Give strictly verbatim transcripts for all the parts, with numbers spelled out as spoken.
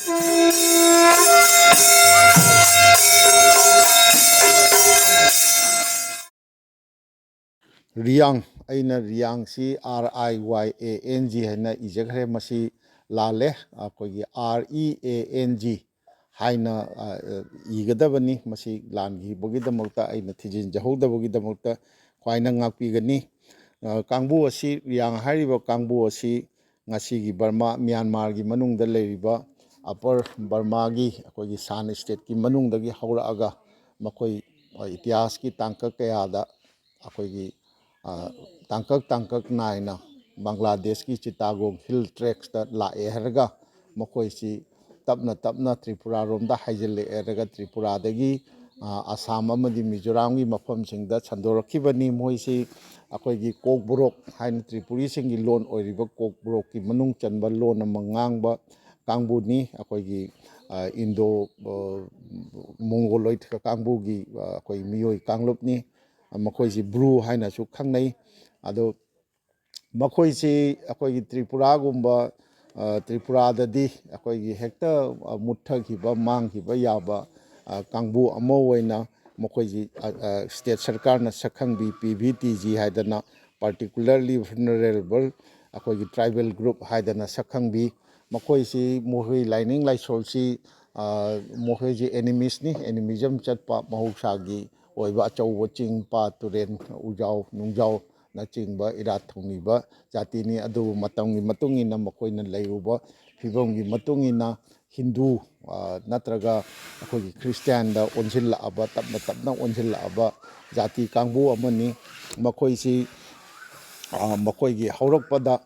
ꯔꯤꯌꯥꯡ, ꯑꯩꯅ ꯔꯤꯌꯥꯡꯁꯤ R I Y A N G ꯍꯥꯏꯅ ꯏꯖꯈ꯭ꯔꯦ꯫ ꯃꯁꯤ ꯂꯥꯜꯂꯦ꯫ ꯑꯩꯈꯣꯏꯒꯤ R E A N G ꯍꯥꯏꯅ, ꯑ, ꯏꯒꯗꯕꯅꯤ꯫ ꯃꯁꯤ ꯂꯥꯟꯈꯤꯕꯒꯤꯗꯃꯛꯇ, ꯑꯩꯅ ꯊꯤꯖꯤꯟꯖꯍꯧꯗꯕꯒꯤꯗꯃꯛꯇ ꯈ꯭ꯋꯥꯏꯅ ꯉꯥꯛꯄꯤꯒꯅꯤ꯫ ꯑ, ꯀꯥꯡꯕꯨ ꯑꯁꯤ, ꯔꯤꯌꯥꯡ ꯍꯥꯏꯔꯤꯕ ꯀꯥꯡꯕꯨ ꯑꯁꯤ ꯉꯁꯤꯒꯤ ꯕꯔꯃꯥ, ꯃ꯭ꯌꯥꯟꯃꯥꯔꯒꯤ ꯃꯅꯨꯡꯗ ꯂꯩꯔꯤꯕ ꯑꯄꯔ ꯕꯔꯃꯥꯒꯤ, ꯑꯩꯈꯣꯏꯒꯤ ꯁꯥꯟ ꯁ꯭ꯇꯦꯠꯀꯤ ꯃꯅꯨꯡꯗꯒꯤ ꯍꯧꯔꯛꯑꯒ, ꯃꯈꯣꯏ, ꯑ, ꯏꯇꯤꯍꯥꯁꯀꯤ ꯇꯥꯡꯀꯛ ꯀꯌꯥꯗ ꯑꯩꯈꯣꯏꯒꯤ, ꯑ, ꯇꯥꯡꯀꯛ ꯇꯥꯡꯀꯛ ꯅꯥꯏꯅ ꯕꯪꯒ꯭ꯂꯥꯗꯦꯁꯀꯤ ꯆꯤꯇꯥꯒꯣꯡ ꯍꯤꯜ ꯇ꯭ꯔꯦꯛꯁꯇ ꯂꯥꯛꯑꯦ ꯍꯥꯏꯔꯒ, ꯃꯈꯣꯏꯁꯤ ꯇꯞꯅ ꯇꯞꯅ ꯇ꯭ꯔꯤꯄꯨꯔꯥꯔꯣꯝꯗ ꯍꯥꯏꯖꯤꯜꯂꯛꯑꯦ ꯍꯥꯏꯔꯒ, ꯇ꯭ꯔꯤꯄꯨꯔꯥꯗꯒꯤ, ꯑ, ꯑꯁꯥꯝ ꯑꯃꯗꯤ ꯃꯤꯖꯣꯔꯥꯝꯒꯤ ꯃꯐꯝꯁꯤꯡꯗ ꯁꯟꯗꯣꯔꯛꯈꯤꯕꯅꯤ꯫ ꯃꯣꯏꯁꯤ ꯑꯩꯈꯣꯏꯒꯤ ꯀꯣꯛꯕꯣꯔꯣꯛ ꯍꯥꯏꯅ ꯇ꯭ꯔꯤꯄꯨꯔꯤꯁꯤꯡꯒꯤ ꯂꯣꯟ ꯑꯣꯏꯔꯤꯕ ꯀꯣꯛꯕꯣꯔꯣꯛꯀꯤ ꯃꯅꯨꯡ ꯆꯟꯕ ꯂꯣꯟ ꯑꯃ ꯉꯥꯡꯕ ꯀꯥꯡꯕꯨꯅꯤ꯫ ꯑꯩꯈꯣꯏꯒꯤ, ꯑ, ꯏꯟꯗꯣ, ꯑ, ꯃꯣꯡꯒꯣꯂꯣꯏꯗ ꯀꯥꯡꯕꯨꯒꯤ, ꯑ, ꯑꯩꯈꯣꯏ ꯃꯤꯑꯣꯏ ꯀꯥꯡꯂꯨꯞꯅꯤ꯫ ꯃꯈꯣꯏꯁꯤ ꯕ꯭ꯔꯨ ꯍꯥꯏꯅꯁꯨ ꯈꯪꯅꯩ꯫ ꯑꯗꯣ ꯃꯈꯣꯏꯁꯤ ꯑꯩꯈꯣꯏꯒꯤ ꯇ꯭ꯔꯤꯄꯨꯔꯥꯒꯨꯝꯕ, ꯑ, ꯇ꯭ꯔꯤꯄꯨꯔꯥꯗꯗꯤ ꯑꯩꯈꯣꯏꯒꯤ ꯍꯦꯛꯇ, ꯑ, ꯃꯨꯠꯊꯈꯤꯕ, ꯃꯥꯡꯈꯤꯕ ꯌꯥꯕ, ꯑ, ꯀꯥꯡꯕꯨ ꯑꯃ ꯑꯣꯏꯅ ꯃꯈꯣꯏꯁꯤ, ꯑ, ꯑ, ꯁ꯭ꯇꯦꯠ ꯁꯔꯀꯥꯔꯅ ꯁꯛꯈꯪꯕꯤ, P V T G ꯍꯥꯏꯗꯅ, particularly vulnerable, ꯑꯩꯈꯣꯏꯒꯤ tribal group ꯍꯥꯏꯗꯅ ꯁꯛꯈꯪꯕꯤ꯫ ꯃꯈꯣꯏꯁꯤ ꯃꯈꯣꯏ ꯂꯥꯏꯅꯤꯡ ꯂꯥꯏꯁꯣꯜꯁꯤ, ꯑ, ꯃꯈꯣꯏꯁꯤ animistꯅꯤ, animism ꯆꯠꯄ, ꯃꯍꯧꯁꯥꯒꯤ ꯑꯣꯏꯕ ꯑꯆꯧꯕ ꯆꯤꯡ, ꯄꯥꯠ, ꯇꯨꯔꯦꯟ, ꯎꯖꯥꯎ ꯅꯨꯡꯖꯥꯎꯅꯆꯤꯡꯕ ꯏꯔꯥꯠ ꯊꯧꯅꯤꯕ ꯖꯥꯇꯤꯅꯤ꯫ ꯑꯗꯨꯕꯨ ꯃꯇꯝꯒꯤ ꯃꯇꯨꯡ ꯏꯟꯅ, ꯃꯈꯣꯏꯅ ꯂꯩꯔꯨꯕ ꯐꯤꯕꯝꯒꯤ ꯃꯇꯨꯡ ꯏꯟꯅ, ꯍꯤꯟꯗꯨ, ꯑ, ꯅꯠꯇ꯭ꯔꯒ ꯑꯩꯈꯣꯏꯒꯤ ꯈ꯭ꯔꯤꯁꯇꯤꯌꯥꯟꯗ ꯑꯣꯟꯁꯤꯜꯂꯛꯑꯕ, ꯇꯞꯅ ꯇꯞꯅ ꯑꯣꯟꯁꯤꯜꯂꯛꯑꯕ ꯖꯥꯇꯤ ꯀꯥꯡꯕꯨ ꯑꯃꯅꯤ꯫ ꯃꯈꯣꯏꯁꯤ, ꯑ, ꯃꯈꯣꯏꯒꯤ ꯍꯧꯔꯛꯄꯗ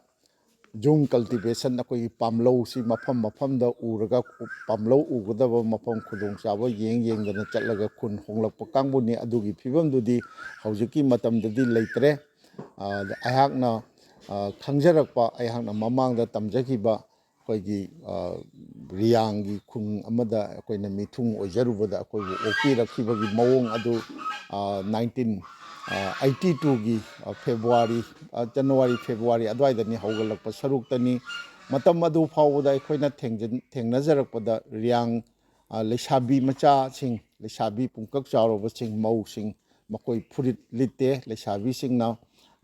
ꯖꯨꯝ cultivation, ꯑꯩꯈꯣꯏꯒꯤ ꯄꯥꯝꯂꯧꯁꯤ ꯃꯐꯝ ꯃꯐꯝꯗ ꯎꯔꯒ, ꯄꯥꯝꯂꯧ ꯎꯒꯗꯕ ꯃꯐꯝ ꯈꯨꯗꯣꯡꯆꯥꯕ ꯌꯦꯡ ꯌꯦꯡꯗꯅ ꯆꯠꯂꯒ ꯈꯨꯟ ꯍꯣꯡꯂꯛꯄ ꯀꯥꯡꯕꯨꯅꯤ꯫ ꯑꯗꯨꯒꯤ ꯐꯤꯕꯝꯗꯨꯗꯤ ꯍꯧꯖꯤꯛꯀꯤ ꯃꯇꯝꯗꯗꯤ ꯂꯩꯇ꯭ꯔꯦ꯫ ꯑ, ꯑꯩꯍꯥꯛꯅ, ꯑ, ꯈꯪꯖꯔꯛꯄ, ꯑꯩꯍꯥꯛꯅ ꯃꯃꯥꯡꯗ ꯇꯝꯖꯈꯤꯕ ꯑꯩꯈꯣꯏꯒꯤ, ꯑ, ꯔꯤꯌꯥꯡꯒꯤ ꯈꯨꯟ ꯑꯃꯗ ꯑꯩꯈꯣꯏꯅ ꯃꯤꯊꯨꯡ ꯑꯣꯏꯖꯔꯨꯕꯗ ꯑꯩꯈꯣꯏꯕꯨ ꯑꯣꯛꯄꯤꯔꯛꯈꯤꯕꯒꯤ ꯃꯑꯣꯡ ꯑꯗꯨ, ꯑ, nineteen, ꯑ, eighty twoꯒꯤ, ꯑ, February, ꯑ, January, February ꯑꯗꯨꯋꯥꯏꯗꯅꯤ, ꯍꯧꯒꯠꯂꯛꯄ ꯁꯔꯨꯛꯇꯅꯤ꯫ ꯃꯇꯝ ꯑꯗꯨ ꯐꯥꯎꯕꯗ ꯑꯩꯈꯣꯏꯅ ꯊꯦꯡꯖꯟ-, ꯊꯦꯡꯅꯖꯔꯛꯄꯗ ꯔꯤꯌꯥꯡ, ꯑ, ꯂꯩꯁꯥꯕꯤ ꯃꯆꯥꯁꯤꯡ, ꯂꯩꯁꯥꯕꯤ ꯄꯨꯡꯀꯛ ꯆꯥꯎꯔꯕꯁꯤꯡ, ꯃꯧꯁꯤꯡ, ꯃꯈꯣꯏ ꯐꯨꯔꯤꯠ ꯂꯤꯠꯇꯦ꯫ ꯂꯩꯁꯥꯕꯤꯁꯤꯡꯅ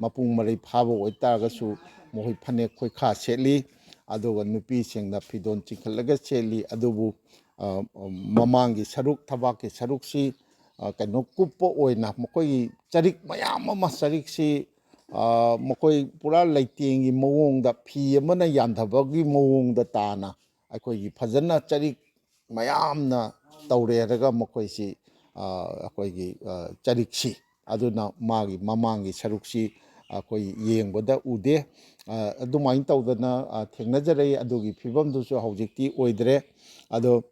ꯃꯄꯨꯡ ꯃꯔꯩ ꯐꯥꯕ ꯑꯣꯏꯇꯥꯔꯒꯁꯨ ꯃꯈꯣꯏ ꯐꯅꯦꯛ ꯈꯣꯏꯈꯥ ꯁꯦꯠꯂꯤ, ꯑꯗꯨꯒ ꯅꯨꯄꯤꯁꯤꯡꯅ ꯐꯤꯗꯣꯟ ꯆꯤꯡꯈꯠꯂꯒ ꯁꯦꯠꯂꯤ꯫ ꯑꯗꯨꯕꯨ, ꯑ, ꯃꯃꯥꯡꯒꯤ ꯁꯔꯨꯛ, ꯊꯕꯥꯛꯀꯤ ꯁꯔꯨꯛꯁꯤ, ꯑ, ꯀꯩꯅꯣ, ꯀꯨꯞꯄ ꯑꯣꯏꯅ ꯃꯈꯣꯏꯒꯤ ꯆꯔꯤꯛ ꯃꯌꯥꯝ ꯑꯃ, ꯆꯔꯤꯛꯁꯤ, ꯑ, ꯃꯈꯣꯏ ꯄꯨꯔꯥ ꯂꯩꯇꯦꯡꯒꯤ ꯃꯑꯣꯡꯗ, ꯐꯤ ꯑꯃꯅ ꯌꯥꯟꯊꯕꯒꯤ ꯃꯑꯣꯡꯗ ꯇꯥꯅ ꯑꯩꯈꯣꯏꯒꯤ ꯐꯖꯅ ꯆꯔꯤꯛ ꯃꯌꯥꯝꯅ ꯇꯧꯔꯦꯔꯒ ꯃꯈꯣꯏꯁꯤ, ꯑ, ꯑꯩꯈꯣꯏꯒꯤ, ꯑ, ꯆꯔꯤꯛꯁꯤ, ꯑꯗꯨꯅ ꯃꯥꯒꯤ ꯃꯃꯥꯡꯒꯤ ꯁꯔꯨꯛꯁꯤ ꯑꯩꯈꯣꯏ ꯌꯦꯡꯕꯗ ꯎꯗꯦ꯫ ꯑ, ꯑꯗꯨꯃꯥꯏꯅ ꯇꯧꯗꯅ, ꯑ, ꯊꯦꯡꯅꯖꯔꯛꯏ꯫ ꯑꯗꯨꯒꯤ ꯐꯤꯕꯝꯗꯨꯁꯨ ꯍꯧꯖꯤꯛꯇꯤ ꯑꯣꯏꯗ꯭ꯔꯦ꯫ ꯑꯗꯣ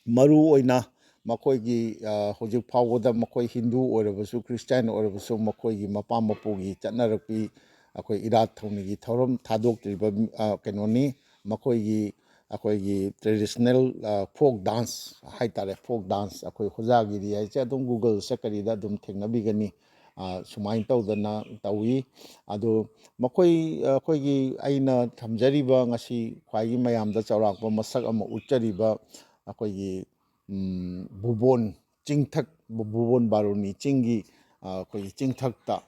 ꯃꯔꯨ ꯑꯣꯏꯅ ꯃꯈꯣꯏꯒꯤ, ꯑ, ꯍꯧꯖꯤꯛ ꯐꯥꯎꯕꯗ ꯃꯈꯣꯏ ꯍꯤꯟꯗꯨ ꯑꯣꯏꯔꯕꯁꯨ, ꯈ꯭ꯔꯤꯁꯇꯤꯌꯥꯟ ꯑꯣꯏꯔꯕꯁꯨ, ꯃꯈꯣꯏꯒꯤ ꯃꯄꯥ ꯃꯄꯨꯒꯤ ꯆꯠꯅꯔꯛꯄꯤ, ꯑꯩꯈꯣꯏ ꯏꯔꯥꯠ ꯊꯧꯅꯤꯒꯤ ꯊꯧꯔꯝ ꯊꯥꯗꯣꯛꯇ꯭ꯔꯤꯕ, ꯑ, ꯀꯩꯅꯣꯅꯤ꯫ ꯃꯈꯣꯏꯒꯤ, ꯑꯩꯈꯣꯏꯒꯤ traditional, ꯑ, folk dance ꯍꯥꯏꯇꯥꯔꯦ, folk dance, ꯑꯩꯈꯣꯏ ꯍꯨꯖꯥꯒꯤꯔꯤ ꯍꯥꯏꯁꯦ ꯑꯗꯨꯝ Google ꯆꯠꯀꯔꯤꯗ ꯑꯗꯨꯝ ꯊꯦꯡꯅꯕꯤꯒꯅꯤ꯫ ꯑ, ꯁꯨꯃꯥꯏꯅ ꯇꯧꯗꯅ ꯇꯧꯏ꯫ ꯑꯗꯣ ꯃꯈꯣꯏ, ꯑꯩꯈꯣꯏꯒꯤ, ꯑꯩꯅ ꯊꯝꯖꯔꯤꯕ ꯉꯁꯤ ꯈ꯭ꯋꯥꯏꯒꯤ ꯃꯌꯥꯝꯗ ꯆꯥꯎꯔꯥꯛꯄ ꯃꯁꯛ ꯑꯃ ꯎꯠꯆꯔꯤꯕ ꯑꯩꯈꯣꯏꯒꯤ, ꯎꯝ, ꯚꯨꯕꯣꯟ ꯆꯤꯡꯊꯛ, ꯚꯨꯕꯣꯟ ꯕꯥꯔꯨꯅꯤ ꯆꯤꯡꯒꯤ, ꯑ, ꯑꯩꯈꯣꯏꯒꯤ ꯆꯤꯡꯊꯛꯇ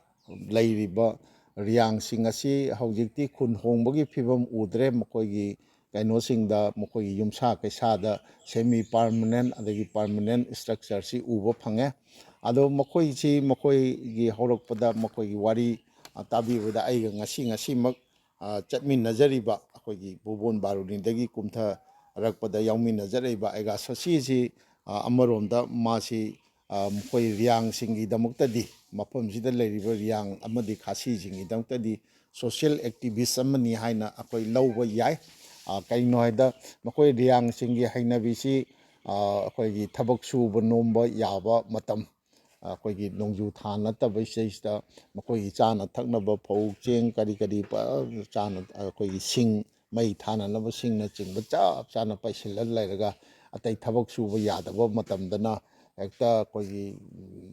ꯂꯩꯔꯤꯕ ꯔꯤꯌꯥꯡꯁꯤꯡ ꯑꯁꯤ ꯍꯧꯖꯤꯛꯇꯤ ꯈꯨꯟ ꯍꯣꯡꯕꯒꯤ ꯐꯤꯕꯝ ꯎꯗ꯭ꯔꯦ꯫ ꯃꯈꯣꯏꯒꯤ ꯀꯩꯅꯣꯁꯤꯡꯗ, ꯃꯈꯣꯏꯒꯤ ꯌꯨꯝꯁꯥ ꯀꯩꯁꯥꯗ semi permanent ꯑꯗꯒꯤ permanent structureꯁꯤ ꯎꯕ ꯐꯪꯉꯦ꯫ ꯑꯗꯣ ꯃꯈꯣꯏꯁꯤ, ꯃꯈꯣꯏꯒꯤ ꯍꯧꯔꯛꯄꯗ ꯃꯈꯣꯏꯒꯤ ꯋꯥꯔꯤ, ꯑ, ꯇꯥꯕꯤꯕꯗ ꯑꯩꯒ ꯉꯁꯤ, ꯉꯁꯤꯃꯛ, ꯑ, ꯆꯠꯃꯤꯟꯅꯖꯔꯤꯕ ꯑꯩꯈꯣꯏꯒꯤ ꯚꯨꯕꯣꯟ ꯕꯥꯔꯨꯅꯤꯗꯒꯤ ꯀꯨꯝꯊꯔꯛꯄꯗ ꯌꯥꯎꯃꯤꯟꯅꯖꯔꯛꯏꯕ ꯑꯦꯒꯥ ꯁꯣꯁꯤꯁꯤ, ꯑ, ꯑꯃꯔꯣꯝꯗ ꯃꯥꯁꯤ, ꯑ, ꯃꯈꯣꯏ ꯔꯤꯌꯥꯡꯁꯤꯡꯒꯤꯗꯃꯛꯇꯗꯤ, ꯃꯐꯝꯁꯤꯗ ꯂꯩꯔꯤꯕ ꯔꯤꯌꯥꯡ ꯑꯃꯗꯤ ꯈꯥꯁꯤꯁꯤꯡꯒꯤꯗꯃꯛꯇꯗꯤ social activist ꯑꯃꯅꯤ ꯍꯥꯏꯅ ꯑꯩꯈꯣꯏ ꯂꯧꯕ ꯌꯥꯏ꯫ ꯑ, ꯀꯩꯒꯤꯅꯣ ꯍꯥꯏꯗ ꯃꯈꯣꯏ ꯔꯤꯌꯥꯡꯁꯤꯡꯒꯤ ꯍꯩꯅꯕꯤꯁꯤ, ꯑ, ꯑꯩꯈꯣꯏꯒꯤ ꯊꯕꯛ ꯁꯨꯕ ꯅꯣꯝꯕ ꯌꯥꯕ ꯃꯇꯝ, ꯑꯩꯈꯣꯏꯒꯤ ꯅꯣꯡꯖꯨ ꯊꯥ ꯅꯠꯇꯕ ꯏꯁꯩꯁꯤꯗ ꯃꯈꯣꯏꯒꯤ ꯆꯥꯅ ꯊꯛꯅꯕ ꯐꯧ ꯆꯦꯡ ꯀꯔꯤ ꯀꯔꯤ ꯄ-, ꯆꯥꯅ, ꯑꯩꯈꯣꯏꯒꯤ ꯁꯤꯡ, ꯃꯩ ꯊꯥꯅꯅꯕ ꯁꯤꯡꯅꯆꯤꯡꯕ ꯆꯞ ꯆꯥꯅ ꯄꯩꯁꯤꯜꯂ ꯂꯩꯔꯒ ꯑꯇꯩ ꯊꯕꯛ ꯁꯨꯕ ꯌꯥꯗꯕ ꯃꯇꯝꯗꯅ ꯍꯦꯛꯇ ꯑꯩꯈꯣꯏꯒꯤ,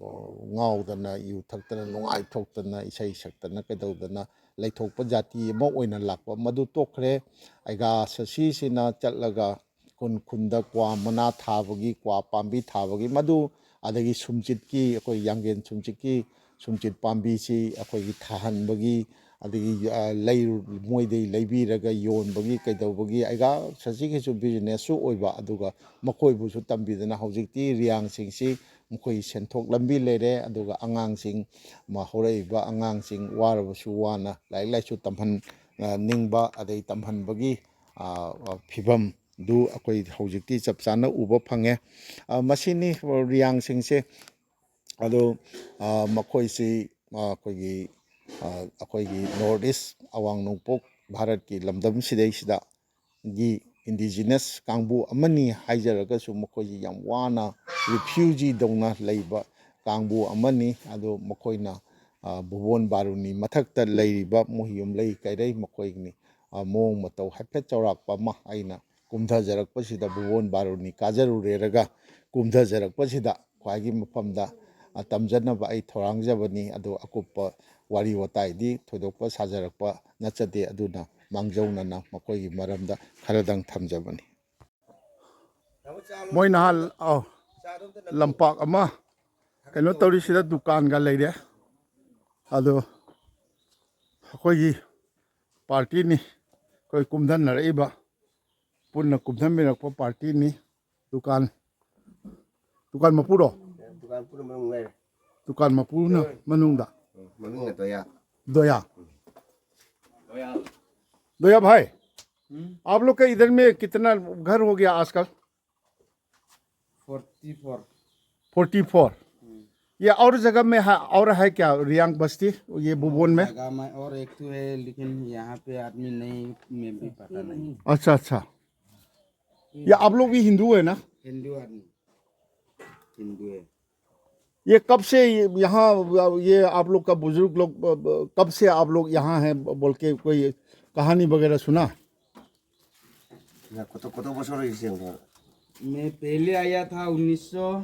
ꯎꯝ, ꯉꯥꯎꯗꯅ, ꯌꯨ ꯊꯛꯇꯅ, ꯅꯨꯡꯉꯥꯏꯊꯣꯛꯇꯅ, ꯏꯁꯩ ꯁꯛꯇꯅ ꯀꯩꯗꯧꯗꯅ ꯂꯩꯊꯣꯛꯄ ꯖꯥꯇꯤ ꯑꯃ ꯑꯣꯏꯅ ꯂꯥꯛꯄ ꯃꯗꯨ ꯇꯣꯛꯈ꯭ꯔꯦ꯫ ꯑꯩꯒꯥ ꯁꯁꯤꯁꯤꯅ ꯆꯠꯂꯒ ꯈꯨꯟ ꯈꯨꯟꯗ ꯀ꯭ꯋꯥ ꯃꯅꯥ ꯊꯥꯕꯒꯤ, ꯀ꯭ꯋꯥ ꯄꯥꯝꯕꯤ ꯊꯥꯕꯒꯤ ꯃꯗꯨ, ꯑꯗꯒꯤ ꯁꯨꯝꯆꯤꯠꯀꯤ, ꯑꯩꯈꯣꯏ ꯌꯥꯡꯒꯦꯟ ꯁꯨꯝꯆꯤꯠꯀꯤ, ꯁꯨꯝꯆꯤꯠ ꯄꯥꯝꯕꯤꯁꯤ ꯑꯩꯈꯣꯏꯒꯤ ꯊꯥꯍꯟꯕꯒꯤ, ꯑꯗꯒꯤ, ꯑ, ꯂꯩꯔꯨ-, ꯃꯣꯏꯗꯩ ꯂꯩꯕꯤꯔꯒ ꯌꯣꯟꯕꯒꯤ ꯀꯩꯗꯧꯕꯒꯤ ꯑꯩꯒꯥ ꯁꯁꯤꯒꯤꯁꯨ ꯕꯤꯖꯤꯅꯦꯁꯁꯨ ꯑꯣꯏꯕ, ꯑꯗꯨꯒ ꯃꯈꯣꯏꯕꯨꯁꯨ ꯇꯝꯕꯤꯗꯅ ꯍꯧꯖꯤꯛꯇꯤ ꯔꯤꯌꯥꯡꯁꯤꯡꯁꯤ ꯃꯈꯣꯏ ꯁꯦꯟꯊꯣꯛ ꯂꯝꯕꯤ ꯂꯩꯔꯦ꯫ ꯑꯗꯨꯒ ꯑꯉꯥꯡꯁꯤꯡ, ꯃ-, ꯍꯧꯔꯛꯏꯕ ꯑꯉꯥꯡꯁꯤꯡ ꯋꯥꯔꯕꯁꯨ ꯋꯥꯅ ꯂꯥꯏꯔꯤꯛ ꯂꯥꯏꯁꯨ ꯇꯝꯍꯟ-, ꯑ, ꯅꯤꯡꯕ, ꯑꯗꯩ ꯇꯝꯍꯟꯕꯒꯤ, ꯑ, ꯑ, ꯐꯤꯕꯝꯗꯨ ꯑꯩꯈꯣꯏ ꯍꯧꯖꯤꯛꯇꯤ ꯆꯞ ꯆꯥꯅ ꯎꯕ ꯐꯪꯉꯦ꯫ ꯑ, ꯃꯁꯤꯅꯤ ꯔꯤꯌꯥꯡꯁꯤꯡꯁꯦ꯫ ꯑꯗꯣ, ꯑ, ꯃꯈꯣꯏꯁꯤ, ꯑ, ꯑꯩꯈꯣꯏꯒꯤ, ꯑ, ꯑꯩꯈꯣꯏꯒꯤ ꯅꯣꯔꯠ ꯏꯁ, ꯑꯋꯥꯡ ꯅꯣꯡꯄꯣꯛ ꯚꯥꯔꯠꯀꯤ ꯂꯝꯗꯝ ꯁꯤꯗꯩꯁꯤꯗꯒꯤ ꯏꯟꯗꯤꯖꯤꯅꯁ ꯀꯥꯡꯕꯨ ꯑꯃꯅꯤ ꯍꯥꯏꯖꯔꯒꯁꯨ, ꯃꯈꯣꯏꯁꯤ ꯌꯥꯝ ꯋꯥꯅ ꯔꯤꯐ꯭ꯌꯨꯖꯤꯗꯧꯅ ꯂꯩꯕ ꯀꯥꯡꯕꯨ ꯑꯃꯅꯤ꯫ ꯑꯗꯣ ꯃꯈꯣꯏꯅ, ꯑ, ꯚꯨꯕꯣꯟ ꯕꯥꯔꯨꯅꯤ ꯃꯊꯛꯇ ꯂꯩꯔꯤꯕ ꯃꯣꯏ ꯌꯨꯝꯂꯩ ꯀꯩꯔꯩ ꯃꯈꯣꯏꯒꯤꯅꯤ꯫ ꯑ, ꯃꯑꯣꯡ ꯃꯇꯧ ꯍꯥꯏꯐꯦꯠ ꯆꯥꯎꯔꯥꯛꯄ ꯑꯃ ꯑꯩꯅ ꯀꯨꯝꯊꯖꯔꯛꯄꯁꯤꯗ, ꯚꯨꯕꯣꯟ ꯕꯥꯔꯨꯅꯤ ꯀꯥꯖꯔꯨꯔꯦꯔꯒ ꯀꯨꯝꯊꯖꯔꯛꯄꯁꯤꯗ ꯈ꯭ꯋꯥꯏꯒꯤ ꯃꯐꯝꯗ, ꯑ, ꯇꯝꯖꯅꯕ ꯑꯩ ꯊꯧꯔꯥꯡꯖꯕꯅꯤ꯫ ꯑꯗꯣ ꯑꯀꯨꯞꯄ ꯋꯥꯔꯤ ꯋꯥꯇꯥꯏꯗꯤ ꯊꯣꯏꯗꯣꯛꯄ ꯁꯥꯖꯔꯛꯄ ꯅꯠꯆꯗꯦ꯫ ꯑꯗꯨꯅ ꯃꯥꯡꯖꯧꯅꯅ ꯃꯈꯣꯏꯒꯤ ꯃꯔꯝꯗ ꯈꯔꯗꯪ ꯊꯝꯖꯕꯅꯤ꯫ ꯃꯣꯏ ꯅꯍꯥꯟ, ꯑꯧ, ꯂꯝꯄꯥꯛ ꯑꯃ ꯀꯩꯅꯣ ꯇꯧꯔꯤꯁꯤꯗ ꯗꯨꯀꯥꯟꯒ ꯂꯩꯔꯦ꯫ ꯑꯗꯣ ꯑꯩꯈꯣꯏꯒꯤ ꯄꯥꯔꯇꯤꯅꯤ, ꯑꯩꯈꯣꯏ ꯀꯨꯝꯊꯅꯔꯛꯏꯕ, ꯄꯨꯟꯅ ꯀꯨꯝꯊꯃꯤꯟꯅꯔꯛꯄ ꯄꯥꯔꯇꯤꯅꯤ꯫ ꯗꯨꯀꯥꯟ, ꯗꯨꯀꯥꯟ ꯃꯄꯨꯔꯣ? ꯗꯨꯀꯥꯟ ꯄꯨꯟꯅ ꯃꯅꯨꯡ ꯂꯩꯔꯦ꯫ ꯗꯨꯀꯥꯟ ꯃꯄꯨꯅ ꯃꯅꯨꯡꯗ꯫ ꯎꯝ, ꯃꯅꯨꯡꯗ ꯗꯣꯌꯥ꯫ ꯗꯣꯌꯥ꯫ ꯗꯣꯌꯥ ꯚꯥꯏ, आप लोग का इधर में कितना घर हो गया आजकल? Forty four. Forty four. ये और जगह में है, और है क्या रियांग बस्ती, ये भुवन में? जगह में और एक तो है, लेकिन यहाँ पे आदमी नहीं, मैं भी पता नहीं। अच्छा, अच्छा। ये आप लोग भी हिंदू है ना? हिंदू आदमी, हिंदू है। ये कब से ये यहाँ, ये आप लोग का बुजुर्ग लोग, अ, अ, कब से आप लोग यहाँ हैं ब-, बोल के कोई कहानी वगैरह सुना? কত, কত বছর হয়েছে ওনার? मैं पहले आया था उन्नीस सौ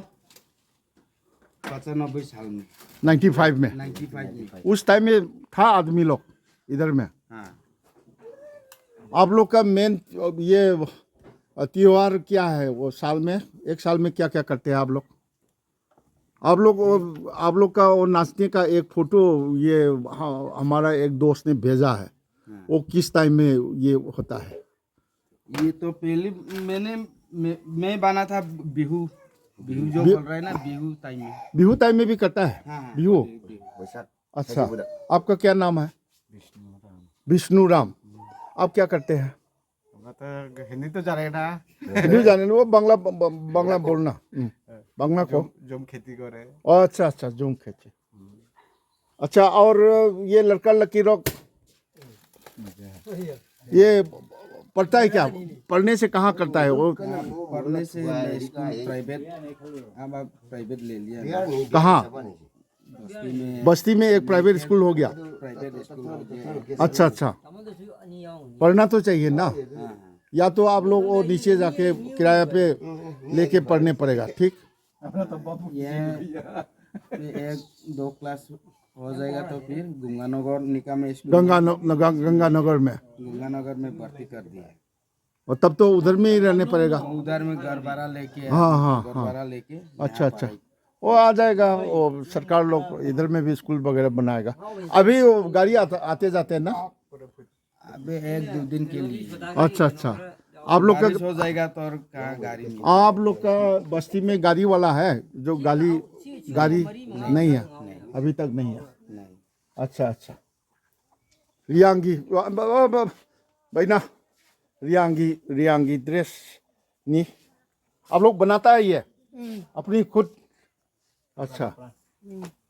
पचानबे साल में। नाइन्टी फ़ाइव में? नाइन्टी फ़ाइव में। उस टाइम में था आदमी लोग? इधर में। हाँ। आप लोग का मेन ये त्योहार क्या है? वो साल में, एक साल में क्या क्या करते हैं आप लोग? आप लोग वो, आप लोग का वो नाचने का एक फोटो ये, हाँ, हमारा एक दोस्त ने भेजा है। हाँ। वो किस टाइम में ये होता है? ये तो पहले मैंने मैं, मैं बना था बिहू। बिहू जो बि- बोल रहे हैं ना, बिहू टाइम में। बिहू टाइम में भी करता है? हाँ, हाँ, बिहू। बिहू, बिहू। अच्छा। आपका क्या नाम है? विष्णु राम। आप क्या करते हैं? हिंदी तो जाने ना। हिंदी जाने ना, वो बांग्ला, बांग्ला बोलना। बांग्ला को। জুম খেতি করে। अच्छा, अच्छा, জুম खेती। अच्छा, और ये लड़का लकी रॉक, ये पढ़ता है क्या? पढ़ने से कहाँ करता है वो? पढ़ने से मैं स्कूल प्राइवेट, अब प्राइवेट ले लिया। कहाँ? बस्ती में एक प्राइवेट स्कूल हो गया। प्राइवेट स्कूल हो गया। अच्छा, अच्छा। पढ़ना तो चाहिए ना। हाँ, हाँ। या तो आप लोग वो नीचे जाके किराया पे लेके पढ़ने पड़ेगा, ठीक? ये एक दो क्लास हो जाएगा तो फिर गंगानगर निकाम स्कूल गंगा न, न, गंगानगर में। गंगानगर में भर्ती कर दिया। और तब तो उधर में ही रहने पड़ेगा। उधर में घर भाड़ा लेके, हाँ, हाँ, घर हाँ। भाड़ा लेके यहाँ अच्छा, अच्छा। पढ़ाई। वो आ जाएगा, वो सरकार लोग इधर में भी स्कूल वगैरह बनाएगा। अभी वो गाड़ी आते, आते जाते हैं ना? अबे एक दो दिन के लिए। अच्छा, अच्छा। आप लोग का बारिश हो जाएगा तो और कहाँ गाड़ी मिलेगा? आप लोग का बस्ती में गाड़ी वाला है जो गाड़ी, गाड़ी नहीं है? नहीं। अभी तक नहीं है। नहीं। अच्छा, अच्छा। रियांगी, ब-, ब-, ब-, भाई ना, रियांगी, रियांगी ड्रेस नहीं, आप लोग बनाता है ये अपनी खुद? अच्छा।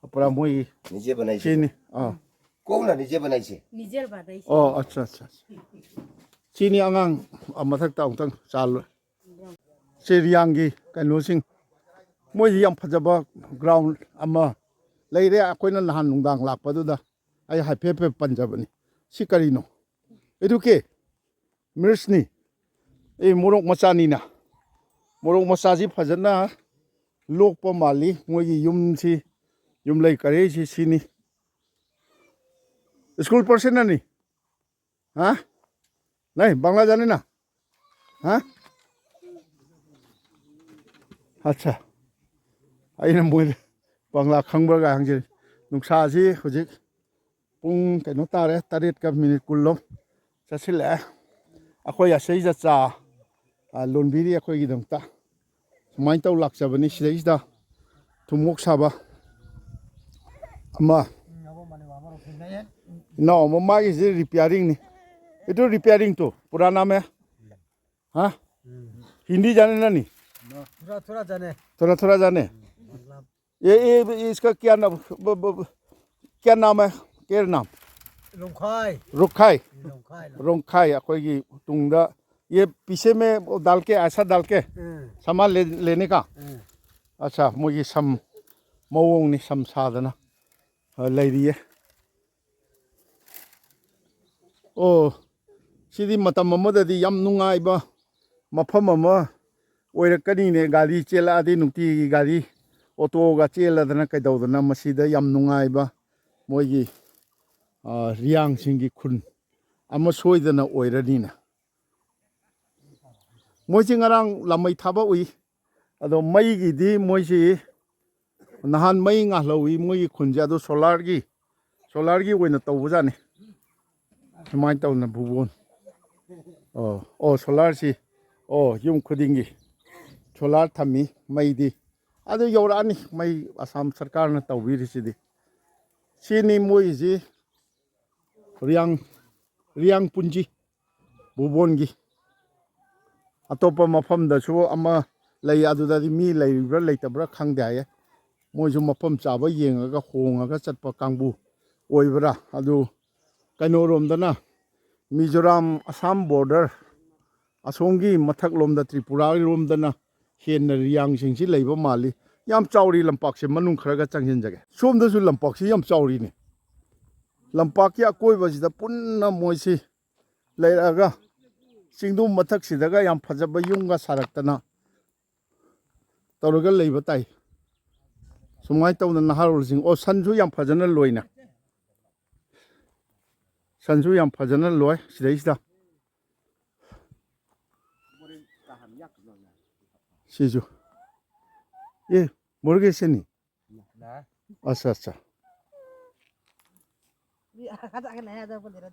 अपना मुई নিজে বনাইছে। चीनी, हाँ। কোন না নিজে বনাইছে। নিজের বানাইছে। ꯑꯣ, ꯑꯠꯆꯥ, ꯑꯠꯆꯥ, ꯑꯠꯆꯥ꯫ ꯁꯤꯅꯤ ꯑꯉꯥꯡ, ꯑ, ꯃꯊꯛꯇ ꯑꯃꯨꯛꯇꯪ ꯆꯥꯜꯂꯣꯏ꯫ ꯁꯤ ꯔꯤꯌꯥꯡꯒꯤ ꯀꯩꯅꯣꯁꯤꯡ, ꯃꯣꯏꯁꯤ ꯌꯥꯝ ꯐꯖꯕ ꯒ꯭ꯔꯥꯎꯟ ꯑꯃ ꯂꯩꯔꯦ꯫ ꯑꯩꯈꯣꯏꯅ ꯅꯍꯥꯟ ꯅꯨꯡꯗꯥꯡ ꯂꯥꯛꯄꯗꯨꯗ ꯑꯩ ꯍꯥꯏꯐꯦꯠ ꯍꯥꯏꯐꯦꯠ ꯄꯟꯖꯕꯅꯤ꯫ ꯁꯤ ꯀꯔꯤꯅꯣ? ꯑꯗꯨ ꯀꯦ? ꯃꯤꯔꯆꯅꯤ꯫ ꯑꯩ ꯃꯣꯔꯣꯛ ꯃꯆꯥꯅꯤꯅ꯫ ꯃꯣꯔꯣꯛ ꯃꯆꯥꯁꯤ ꯐꯖꯅ ꯂꯣꯛꯄ ꯃꯥꯜꯂꯤ꯫ ꯃꯣꯏꯒꯤ ꯌꯨꯝꯁꯤ, ꯌꯨꯝꯂꯩ ꯀꯔꯩꯁꯤ ꯁꯤꯅꯤ꯫ स्कूल पर्सन है नहीं? हाँ? नहीं, बांग्ला जाने ना? हाँ? अच्छा। ꯑꯩꯅ ꯃꯣꯏꯗ ꯕꯪꯒ꯭ꯂꯥ ꯈꯪꯕ꯭ꯔꯥꯒ ꯍꯪꯖꯤꯜꯂꯤ꯫ ꯅꯨꯡꯁꯥꯁꯤ ꯍꯧꯖꯤꯛ ꯄꯨꯡ ꯀꯩꯅꯣ ꯇꯥꯔꯦ, ꯇꯔꯦꯠꯀ ꯃꯤꯅꯤꯠ ꯀꯨꯟꯂꯣꯝ ꯆꯠꯁꯤꯜꯂꯛꯑꯦ꯫ ꯑꯩꯈꯣꯏ ꯑꯁꯤꯗ ꯆꯥ, ꯑ, ꯂꯣꯟꯕꯤꯔꯤ ꯑꯩꯈꯣꯏꯒꯤꯗꯃꯛꯇ꯫ ꯁꯨꯃꯥꯏꯅ ꯇꯧ ꯂꯥꯛꯆꯕꯅꯤ꯫ ꯁꯤꯗꯩꯁꯤꯗ ꯊꯨꯝꯃꯣꯛ ꯁꯥꯕ ꯑꯃ꯫ ꯏꯅꯥꯎ ꯑꯃ, ꯃꯥꯒꯤꯁꯤ ꯔꯤꯄꯤꯌꯥꯔꯤꯡꯅꯤ꯫ ꯏꯇꯨ, ꯔꯤꯄꯤꯌꯥꯔꯤꯡ ꯇꯨ ꯄꯨꯔꯥꯅꯥ ꯃꯦ? ꯍꯥ? ꯍꯤꯟꯗꯤ ꯖꯥꯅꯦ ꯅꯥꯅꯤ? थोड़ा थोड़ा जाने। ꯊꯣꯔꯥ ꯊꯣꯔꯥ ꯖꯥꯅꯦ? ये, ये, इसका क्या नाम, ब-, ब-, ब-, क्या नाम है? क्या नाम? ꯔꯣꯡꯈꯥꯏ꯫ ꯔꯣꯡꯈꯥꯏ꯫ ꯔꯣꯡꯈꯥꯏ꯫ ꯔꯣꯡꯈꯥꯏ, ꯑꯩꯈꯣꯏꯒꯤ ꯇꯨꯡꯗ, ये पीछे में वो डाल के, ऐसा डाल के, ꯎꯝ꯫ सामान ले, लेने का? ꯎꯝ꯫ अच्छा, ꯃꯣꯏꯒꯤ ꯁꯝ ꯃꯑꯣꯡꯅꯤ, ꯁꯝ ꯁꯥꯗꯅ, ꯑ, ꯂꯩꯔꯤꯌꯦ꯫ ꯑꯣ, ꯁꯤꯗꯤ ꯃꯇꯝ ꯑꯃꯗꯗꯤ ꯌꯥꯝ ꯅꯨꯡꯉꯥꯏꯕ ꯃꯐꯝ ꯑꯃ ꯑꯣꯏꯔꯛꯀꯅꯤꯅꯦ꯫ ꯒꯥꯔꯤ ꯆꯦꯜꯂꯛꯑꯗꯤ, ꯅꯨꯡꯇꯤꯒꯤ ꯒꯥꯔꯤ, ꯑꯣꯇꯣꯒ ꯆꯦꯜꯂꯗꯅ ꯀꯩꯗꯧꯗꯅ, ꯃꯁꯤꯗ ꯌꯥꯝ ꯅꯨꯡꯉꯥꯏꯕ ꯃꯣꯏꯒꯤ, ꯑ, ꯔꯤꯌꯥꯡꯁꯤꯡꯒꯤ ꯈꯨꯟ ꯑꯃ ꯁꯣꯏꯗꯅ ꯑꯣꯏꯔꯅꯤꯅꯦ꯫ ꯃꯣꯏꯁꯤ ꯉꯔꯥꯡ ꯂꯥꯃꯩ ꯊꯥꯕ ꯎꯏ꯫ ꯑꯗꯣ ꯃꯩꯒꯤꯗꯤ ꯃꯣꯏꯁꯤ ꯅꯍꯥꯟ ꯃꯩ ꯉꯥꯜꯍꯧꯋꯤ ꯃꯣꯏꯒꯤ ꯈꯨꯟꯁꯦ, ꯑꯗꯣ ꯁꯣꯂꯥꯔꯒꯤ, ꯁꯣꯂꯥꯔꯒꯤ ꯑꯣꯏꯅ ꯇꯧꯕꯖꯥꯠꯅꯤ꯫ ꯁꯨꯃꯥꯏꯅ ꯇꯧꯅ ꯚꯨꯕꯣꯟ꯫ ꯑꯣ, ꯑꯣ, ꯁꯣꯂꯥꯔꯁꯤ, ꯑꯣ, ꯌꯨꯝ ꯈꯨꯗꯤꯡꯒꯤ ꯁꯣꯂꯥꯔ ꯊꯝꯃꯤ꯫ ꯃꯩꯗꯤ ꯑꯗꯨ ꯌꯧꯔꯛꯑꯅꯤ, ꯃꯩ ꯑꯁꯥꯝ ꯁꯔꯀꯥꯔꯅ ꯇꯧꯕꯤꯔꯤꯁꯤꯗꯤ꯫ ꯁꯤꯅꯤ ꯃꯣꯏꯒꯤꯁꯤ ꯔꯤꯌꯥꯡ, ꯔꯤꯌꯥꯡ ꯄꯨꯟꯖꯤ ꯚꯨꯕꯣꯟꯒꯤ꯫ ꯑꯇꯣꯞꯄ ꯃꯐꯝꯗꯁꯨ ꯑꯃ ꯂꯩ, ꯑꯗꯨꯗꯗꯤ ꯃꯤ ꯂꯩꯔꯤꯕ꯭ꯔꯥ ꯂꯩꯇꯕ꯭ꯔꯥ ꯈꯪꯗꯦ ꯍꯥꯏꯌꯦ꯫ ꯃꯣꯏꯁꯨ ꯃꯐꯝ ꯆꯥꯕ ꯌꯦꯡꯉꯒ ꯍꯣꯡꯉꯒ ꯆꯠꯄ ꯀꯥꯡꯕꯨ ꯑꯣꯏꯕ꯭ꯔꯥ? ꯑꯗꯨ ꯀꯩꯅꯣꯔꯣꯝꯗꯅ, ꯃꯤꯖꯣꯔꯥꯝ ꯑꯁꯥꯝ ꯕꯣꯔꯗꯔ ꯑꯁꯣꯝꯒꯤ ꯃꯊꯛꯂꯣꯝꯗ, ꯇ꯭ꯔꯤꯄꯨꯔꯥꯔꯣꯝꯗꯅ ꯍꯦꯟꯅ ꯔꯤꯌꯥꯡꯁꯤꯡꯁꯤ ꯂꯩꯕ ꯃꯥꯜꯂꯤ꯫ ꯌꯥꯝ ꯆꯥꯎꯔꯤ ꯂꯝꯄꯥꯛꯁꯦ, ꯃꯅꯨꯡ ꯈꯔꯒ ꯆꯪꯁꯤꯟꯖꯒꯦ꯫ ꯁꯣꯝꯗꯁꯨ ꯂꯝꯄꯥꯛꯁꯤ ꯌꯥꯝ ꯆꯥꯎꯔꯤꯅꯦ꯫ ꯂꯝꯄꯥꯛꯀꯤ ꯑꯀꯣꯏꯕꯁꯤꯗ ꯄꯨꯟꯅ ꯃꯣꯏꯁꯤ ꯂꯩꯔꯛꯑꯒ, ꯆꯤꯡꯗꯨ ꯃꯊꯛꯁꯤꯗꯒ ꯌꯥꯝ ꯐꯖꯕ ꯌꯨꯝꯒ ꯁꯥꯔꯛꯇꯅ ꯇꯧꯔꯒ ꯂꯩꯕ ꯇꯥꯏ꯫ ꯁꯨꯃꯥꯏꯅ ꯇꯧꯗꯅ ꯅꯍꯥꯔꯣꯜꯁꯤꯡ, ꯑꯣ, ꯁꯟꯁꯨ ꯌꯥꯝ ꯐꯖꯅ ꯂꯣꯏꯅ꯫ ꯁꯟꯁꯨ ꯌꯥꯝ ꯐꯖꯅ ꯂꯣꯏ ꯁꯤꯗꯩꯁꯤꯗ꯫ ꯁꯤꯁꯨ꯫ ꯑꯦ, ꯃꯣꯔꯒꯦꯁꯅꯤ꯫ ꯑꯠꯆꯥ, ꯑꯠꯆꯥ꯫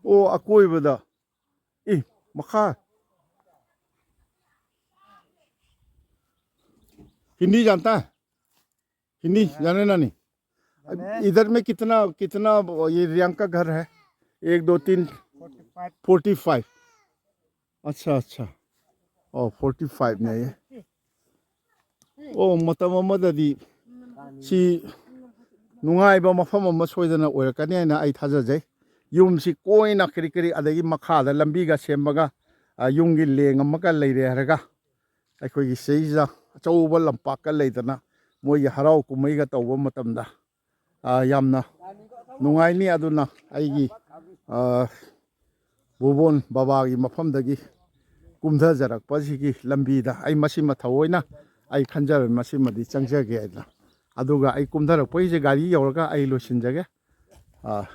ꯑꯣ, ꯑꯀꯣꯏꯕꯗ꯫ ꯏ, ꯃꯈꯥ꯫ हिंदी जानता है? हिंदी जाने ना नहीं? इधर में कितना, कितना ये रियांक का घर है? एक, दो, तीन, फ़ोर्टी फ़ाइव। अच्छा, अच्छा। ꯑꯣ, फ़ोर्टी फ़ाइव ꯅꯦ꯫ ꯑꯣ, ꯃꯇꯝ ꯑꯃꯗꯗꯤ ꯁꯤ ꯅꯨꯡꯉꯥꯏꯕ ꯃꯐꯝ ꯑꯃ ꯁꯣꯏꯗꯅ ꯑꯣꯏꯔꯛꯀꯅꯤ ꯍꯥꯏꯅ ꯑꯩ ꯊꯥꯖꯖꯩ꯫ ꯌꯨꯝꯁꯤ ꯀꯣꯏꯅ ꯀꯔꯤ ꯀꯔꯤ, ꯑꯗꯒꯤ ꯃꯈꯥꯗ ꯂꯝꯕꯤꯒ ꯁꯦꯝꯃꯒ, ꯑ, ꯌꯨꯝꯒꯤ ꯂꯦꯡ ꯑꯃꯒ ꯂꯩꯔꯦ ꯍꯥꯏꯔꯒ, ꯑꯩꯈꯣꯏꯒꯤ ꯁꯤꯗꯩꯁꯤꯗ ꯑꯆꯧꯕ ꯂꯝꯄꯥꯛꯀ ꯂꯩꯗꯅ, ꯃꯣꯏꯒꯤ ꯍꯔꯥꯎ ꯀꯨꯝꯍꯩꯒ ꯇꯧꯕ ꯃꯇꯝꯗ, ꯑ, ꯌꯥꯝꯅ ꯅꯨꯡꯉꯥꯏꯅꯤ꯫ ꯑꯗꯨꯅ ꯑꯩꯒꯤ, ꯑ, ꯚꯨꯕꯣꯟ ꯕꯕꯥꯒꯤ ꯃꯐꯝꯗꯒꯤ ꯀꯨꯝꯊꯖꯔꯛꯄꯁꯤꯒꯤ ꯂꯝꯕꯤꯗ ꯑꯩ ꯃꯁꯤꯃ ꯊꯑꯣꯏꯅ ꯑꯩ ꯈꯟꯖꯔꯦ, ꯃꯁꯤꯃꯗꯤ ꯆꯪꯖꯒꯦ ꯍꯥꯏꯗꯅ꯫ ꯑꯗꯨꯒ ꯑꯩ ꯀꯨꯝꯊꯔꯛꯄꯒꯤꯁꯦ ꯒꯥꯔꯤ ꯌꯧꯔꯒ ꯑꯩ ꯂꯣꯏꯁꯤꯟꯖꯒꯦ꯫ ꯑꯥ,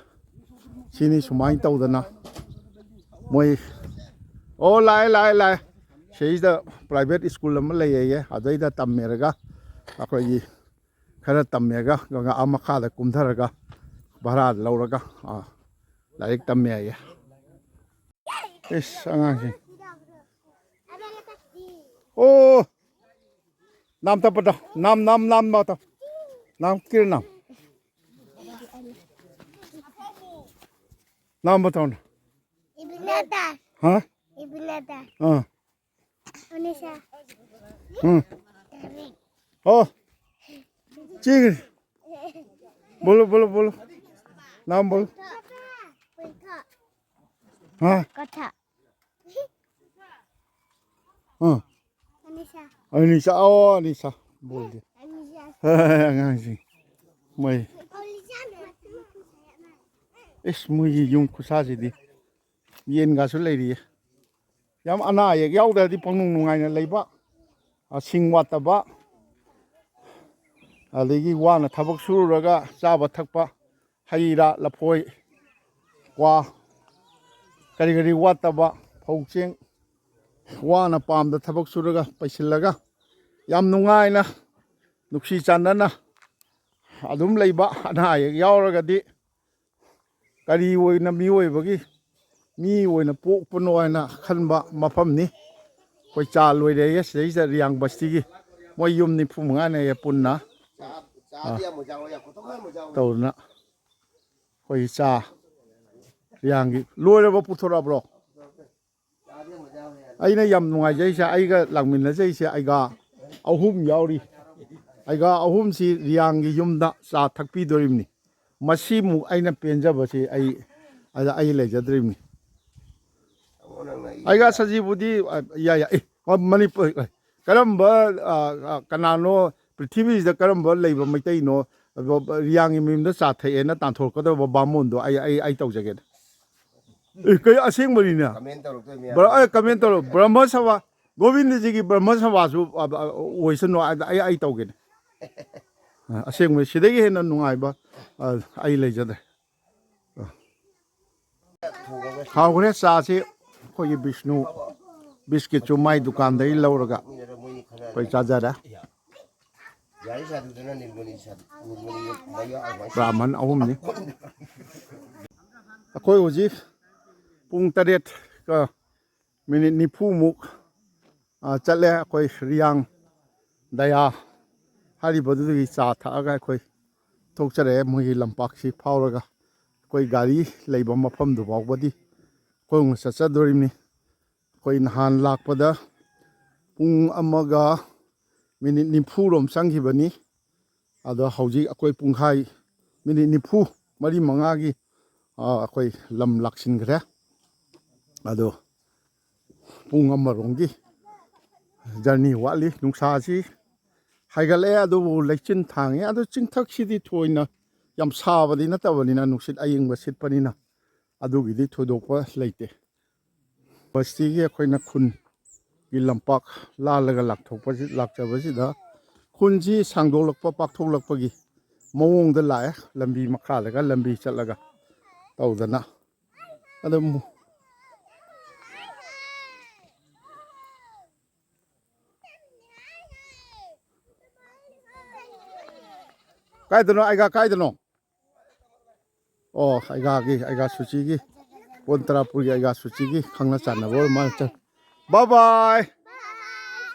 ꯁꯤꯅꯤ ꯁꯨꯃꯥꯏꯅ ꯇꯧꯗꯅ ꯃꯣꯏ, ꯑꯣ, ꯂꯥꯛꯑꯦ, ꯂꯥꯛꯑꯦ, ꯂꯥꯛꯑꯦ꯫ ꯁꯤꯗꯩꯁꯤꯗ private school ꯑꯃ ꯂꯩꯌꯦ, ꯑꯗꯩꯗ ꯇꯝꯃꯦꯔꯒ ꯑꯩꯈꯣꯏꯒꯤ ꯈꯔ ꯇꯝꯃꯦꯒ ꯑꯥ ꯃꯈꯥꯗ ꯀꯨꯝꯊꯔꯒ ꯚꯔꯥ ꯂꯧꯔꯒ, ꯑꯥ, ꯂꯥꯏꯔꯤꯛ ꯇꯝꯃꯦ ꯍꯥꯏꯌꯦ꯫ ꯏꯁ, ꯑꯉꯥꯡꯁꯤꯡ꯫ ꯑꯣ! नाम तो बताओ। नाम, नाम, नाम बताओ। नाम, क्या नाम? नाम बताओ ना। इब्नाता। हाँ? इब्नाता। हाँ। उनिसा। हम्म। ओ। ठीक है। बोलो, बोलो, बोलो। नाम बोलो। हाँ। कथा। हाँ। अनिशा। अनिशा, ओ, अनिशा। बोल दिया। अनिशा। ꯑꯉꯥꯡꯁꯤꯡ꯫ ꯃꯣꯏ꯫ ꯑꯅꯤꯁꯥꯅ꯫ ꯏꯁ, ꯃꯣꯏꯒꯤ ꯌꯨꯝ ꯈꯨꯁꯥꯁꯤꯗꯤ꯫ ꯌꯦꯟꯒꯁꯨ ꯂꯩꯔꯤꯌꯦ꯫ ꯌꯥꯝ ꯑꯅꯥ ꯑꯌꯦꯛ ꯌꯥꯎꯗ꯭ꯔꯗꯤ ꯄꯪꯅꯨꯡ ꯅꯨꯡꯉꯥꯏꯅ ꯂꯩꯕ, ꯑ, ꯁꯤꯡ ꯋꯥꯠꯇꯕ, ꯑꯗꯒꯤ ꯋꯥꯅ ꯊꯕꯛ ꯁꯨꯔꯨꯔꯒ ꯆꯥꯕ ꯊꯛꯄ, ꯍꯩ ꯔꯥ, ꯂꯐꯣꯏ, ꯀ꯭ꯋꯥ, ꯀꯔꯤ ꯀꯔꯤ ꯋꯥꯠꯇꯕ, ꯐꯧ ꯆꯦꯡ ꯋꯥꯅ ꯄꯥꯝꯗ ꯊꯕꯛ ꯁꯨꯔꯒ ꯄꯩꯁꯤꯜꯂꯒ ꯌꯥꯝ ꯅꯨꯡꯉꯥꯏꯅ ꯅꯨꯡꯁꯤ ꯆꯥꯟꯅꯅ ꯑꯗꯨꯝ ꯂꯩꯕ, ꯑꯅꯥ ꯑꯌꯦꯛ ꯌꯥꯎꯔꯒꯗꯤ ꯀꯔꯤ ꯑꯣꯏꯅ ꯃꯤꯑꯣꯏꯕꯒꯤ ꯃꯤ ꯑꯣꯏꯅ ꯄꯣꯛꯄꯅꯣ ꯍꯥꯏꯅ ꯈꯟꯕ ꯃꯐꯝꯅꯤ꯫ ꯑꯩꯈꯣꯏ ꯆꯥ ꯂꯣꯏꯔꯦ ꯁꯤꯗꯩꯁꯤꯗ ꯔꯤꯌꯥꯡ ꯕꯁꯇꯤꯒꯤ ꯃꯣꯏ ꯌꯨꯝ ꯅꯤꯐꯨ ꯃꯉꯥꯅꯦꯌꯦ ꯄꯨꯟꯅ꯫ ꯇꯧꯗꯅ ꯑꯩꯈꯣꯏ ꯆꯥ ꯔꯤꯌꯥꯡꯒꯤ ꯂꯣꯏꯔꯕ ꯄꯨꯊꯣꯔꯛꯑꯕ꯭ꯔꯣ? ꯑꯩꯅ ꯌꯥꯝ ꯅꯨꯡꯉꯥꯏꯖꯩꯁꯦ, ꯑꯩꯒ ꯂꯥꯛꯃꯤꯟꯅꯖꯩꯁꯦ ꯑꯩꯒꯥ ꯑꯍꯨꯝ ꯌꯥꯎꯔꯤ꯫ ꯑꯩꯒꯥ ꯑꯍꯨꯝꯁꯤ ꯔꯤꯌꯥꯡꯒꯤ ꯌꯨꯝꯗ ꯆꯥ ꯊꯛꯄꯤꯗꯣꯔꯤꯕꯅꯤ꯫ ꯃꯁꯤꯃꯨꯛ ꯑꯩꯅ ꯄꯦꯟꯖꯕꯁꯤ ꯑꯩ ꯑꯗ ꯑꯩ ꯂꯩꯖꯗ꯭ꯔꯤꯕꯅꯤ꯫ ꯑꯩꯒꯥ ꯁꯖꯤꯕꯨꯗꯤ, ꯑ, ꯌꯥꯏ, ꯌꯥꯏ꯫ ꯑꯦ, ꯃꯅꯤꯄꯨꯔ, ꯑꯦ, ꯀꯔꯝꯕ, ꯑ, ꯑ, ꯀꯅꯥꯅꯣ ꯄ꯭ꯔꯤꯊꯤꯕꯤꯁꯤꯗ ꯀꯔꯝꯕ ꯂꯩꯕ ꯃꯩꯇꯩꯅꯣ ꯑꯗꯣ ꯔꯤꯌꯥꯡꯒꯤ ꯃꯌꯨꯝꯗ ꯆꯥ ꯊꯛꯑꯦꯅ ꯇꯥꯟꯊꯣꯔꯛꯀꯗꯧꯕ ꯕꯥꯃꯣꯟꯗꯣ ꯑꯩ, ꯑꯩ, ꯑꯩ ꯇꯧꯖꯒꯦꯅꯦ꯫ ꯑꯦ, ꯀꯩ ꯑꯁꯦꯡꯕꯅꯤꯅꯦ꯫ ꯀꯃꯦꯟ ꯇꯧꯔꯛꯇꯣꯏ ꯃꯌꯥꯝ꯫ ꯕ꯭ꯔ-, ꯑꯦ, ꯀꯃꯦꯟ ꯇꯧꯔꯣ꯫ ꯕ꯭ꯔꯍ꯭ꯃ ꯁꯚꯥ, ꯒꯣꯕꯤꯟꯗꯖꯤꯒꯤ ꯕ꯭ꯔꯍ꯭ꯃ ꯁꯚꯥꯁꯨ, ꯑ, ꯑ, ꯑꯣꯏꯁꯅꯨ꯫ ꯑ, ꯑꯩ, ꯑꯩ ꯇꯧꯒꯦꯅꯦ꯫ ꯑ, ꯑꯁꯦꯡꯕ ꯁꯤꯗꯒꯤ ꯍꯦꯟꯅ ꯅꯨꯡꯉꯥꯏꯕ, ꯑ, ꯑꯩ ꯂꯩꯖꯗ꯭ꯔꯦ꯫ ꯑ꯫ ꯍꯥꯎꯈ꯭ꯔꯦ ꯆꯥꯁꯤ꯫ ꯑꯩꯈꯣꯏꯒꯤ ꯕꯤꯁꯅꯨ ꯕꯤꯁꯀꯤꯠꯁꯨ ꯃꯥꯏ ꯗꯨꯀꯥꯟꯗꯒꯤ ꯂꯧꯔꯒ ꯑꯩꯈꯣꯏ ꯆꯥꯖꯔꯦ꯫ ꯕ꯭ꯔꯥꯍꯃꯟ ꯑꯍꯨꯝꯅꯤ꯫ ꯑꯩꯈꯣꯏ ꯍꯧꯖꯤꯛ ꯄꯨꯡ ꯇꯔꯦꯠꯀ ꯃꯤꯅꯤꯠ ꯅꯤꯐꯨꯃꯨꯛ, ꯑ, ꯆꯠꯂꯦ꯫ ꯑꯩꯈꯣꯏ ꯔꯤꯌꯥꯡ ꯗꯌꯥ ꯍꯥꯏꯔꯤꯕꯗꯨꯗꯒꯤ ꯆꯥ ꯊꯛꯑꯒ ꯑꯩꯈꯣꯏ ꯊꯣꯛꯆꯔꯛꯑꯦ꯫ ꯃꯣꯏꯒꯤ ꯂꯝꯄꯥꯛꯁꯤ ꯐꯥꯎꯔꯒ ꯑꯩꯈꯣꯏ ꯒꯥꯔꯤ ꯂꯩꯕ ꯃꯐꯝꯗꯨ ꯐꯥꯎꯕꯗꯤ ꯈꯣꯡꯅ ꯆꯠꯆꯗꯣꯔꯤꯕꯅꯤ꯫ ꯑꯩꯈꯣꯏ ꯅꯍꯥꯟ ꯂꯥꯛꯄꯗ ꯄꯨꯡ ꯑꯃꯒ ꯃꯤꯅꯤꯠ ꯅꯤꯐꯨ ꯔꯣꯝ ꯆꯪꯈꯤꯕꯅꯤ꯫ ꯑꯗꯣ ꯍꯧꯖꯤꯛ ꯑꯩꯈꯣꯏ ꯄꯨꯡꯈꯥꯏ, ꯃꯤꯅꯤꯠ ꯅꯤꯐꯨ, ꯃꯔꯤ ꯃꯉꯥꯒꯤ, ꯑ, ꯑꯩꯈꯣꯏ ꯂꯝ ꯂꯥꯛꯁꯤꯟꯈ꯭ꯔꯦ꯫ ꯑꯗꯣ ꯄꯨꯡ ꯑꯃꯔꯣꯝꯒꯤ ꯖꯔꯅꯤ ꯋꯥꯠꯂꯤ꯫ ꯅꯨꯡꯁꯥꯁꯤ ꯍꯥꯏꯒꯠꯂꯛꯑꯦ, ꯑꯗꯨꯕꯨ ꯂꯩꯆꯤꯟ ꯊꯥꯡꯉꯦ꯫ ꯑꯗꯨ ꯆꯤꯡꯊꯛꯁꯤꯗꯤ ꯊꯣꯏꯅ ꯌꯥꯝ ꯁꯥꯕꯗꯤ ꯅꯠꯇꯕꯅꯤꯅ, ꯅꯨꯡꯁꯤꯠ ꯑꯌꯤꯡꯕ ꯁꯤꯠꯄꯅꯤꯅ ꯑꯗꯨꯒꯤꯗꯤ ꯊꯣꯏꯗꯣꯛꯄ ꯂꯩꯇꯦ꯫ ꯕꯁꯇꯤꯒꯤ ꯑꯩꯈꯣꯏꯅ ꯈꯨꯟꯒꯤ ꯂꯝꯄꯥꯛ ꯂꯥꯜꯂꯒ ꯂꯥꯛꯊꯣꯛꯄꯁꯤ-, ꯂꯥꯛꯆꯕꯁꯤꯗ ꯈꯨꯟꯁꯤ ꯁꯥꯡꯗꯣꯛꯂꯛꯄ, ꯄꯥꯛꯊꯣꯛꯂꯛꯄꯒꯤ ꯃꯑꯣꯡꯗ ꯂꯥꯛꯑꯦ꯫ ꯂꯝꯕꯤ ꯃꯈꯥꯗꯒ ꯂꯝꯕꯤ ꯆꯠꯂꯒ ꯇꯧꯗꯅ꯫ ꯑꯗꯨ ꯃꯨ-, ꯀꯥꯏꯗꯅꯣ ꯑꯩꯒ ꯀꯥꯏꯗꯅꯣ? ꯑꯣ, ꯑꯩꯒꯥꯒꯤ, ꯑꯩꯒꯥ ꯁꯨꯆꯤꯒꯤ, ꯄꯣꯟ ꯇꯔꯥꯄꯨꯔꯒꯤ ꯑꯩꯒꯥ ꯁꯨꯆꯤꯒꯤ ꯈꯪꯅ ꯆꯥꯟꯅꯕ ꯑꯣꯏꯔ ꯃꯥꯜꯂꯦ꯫ ꯆꯠ-, bye bye꯫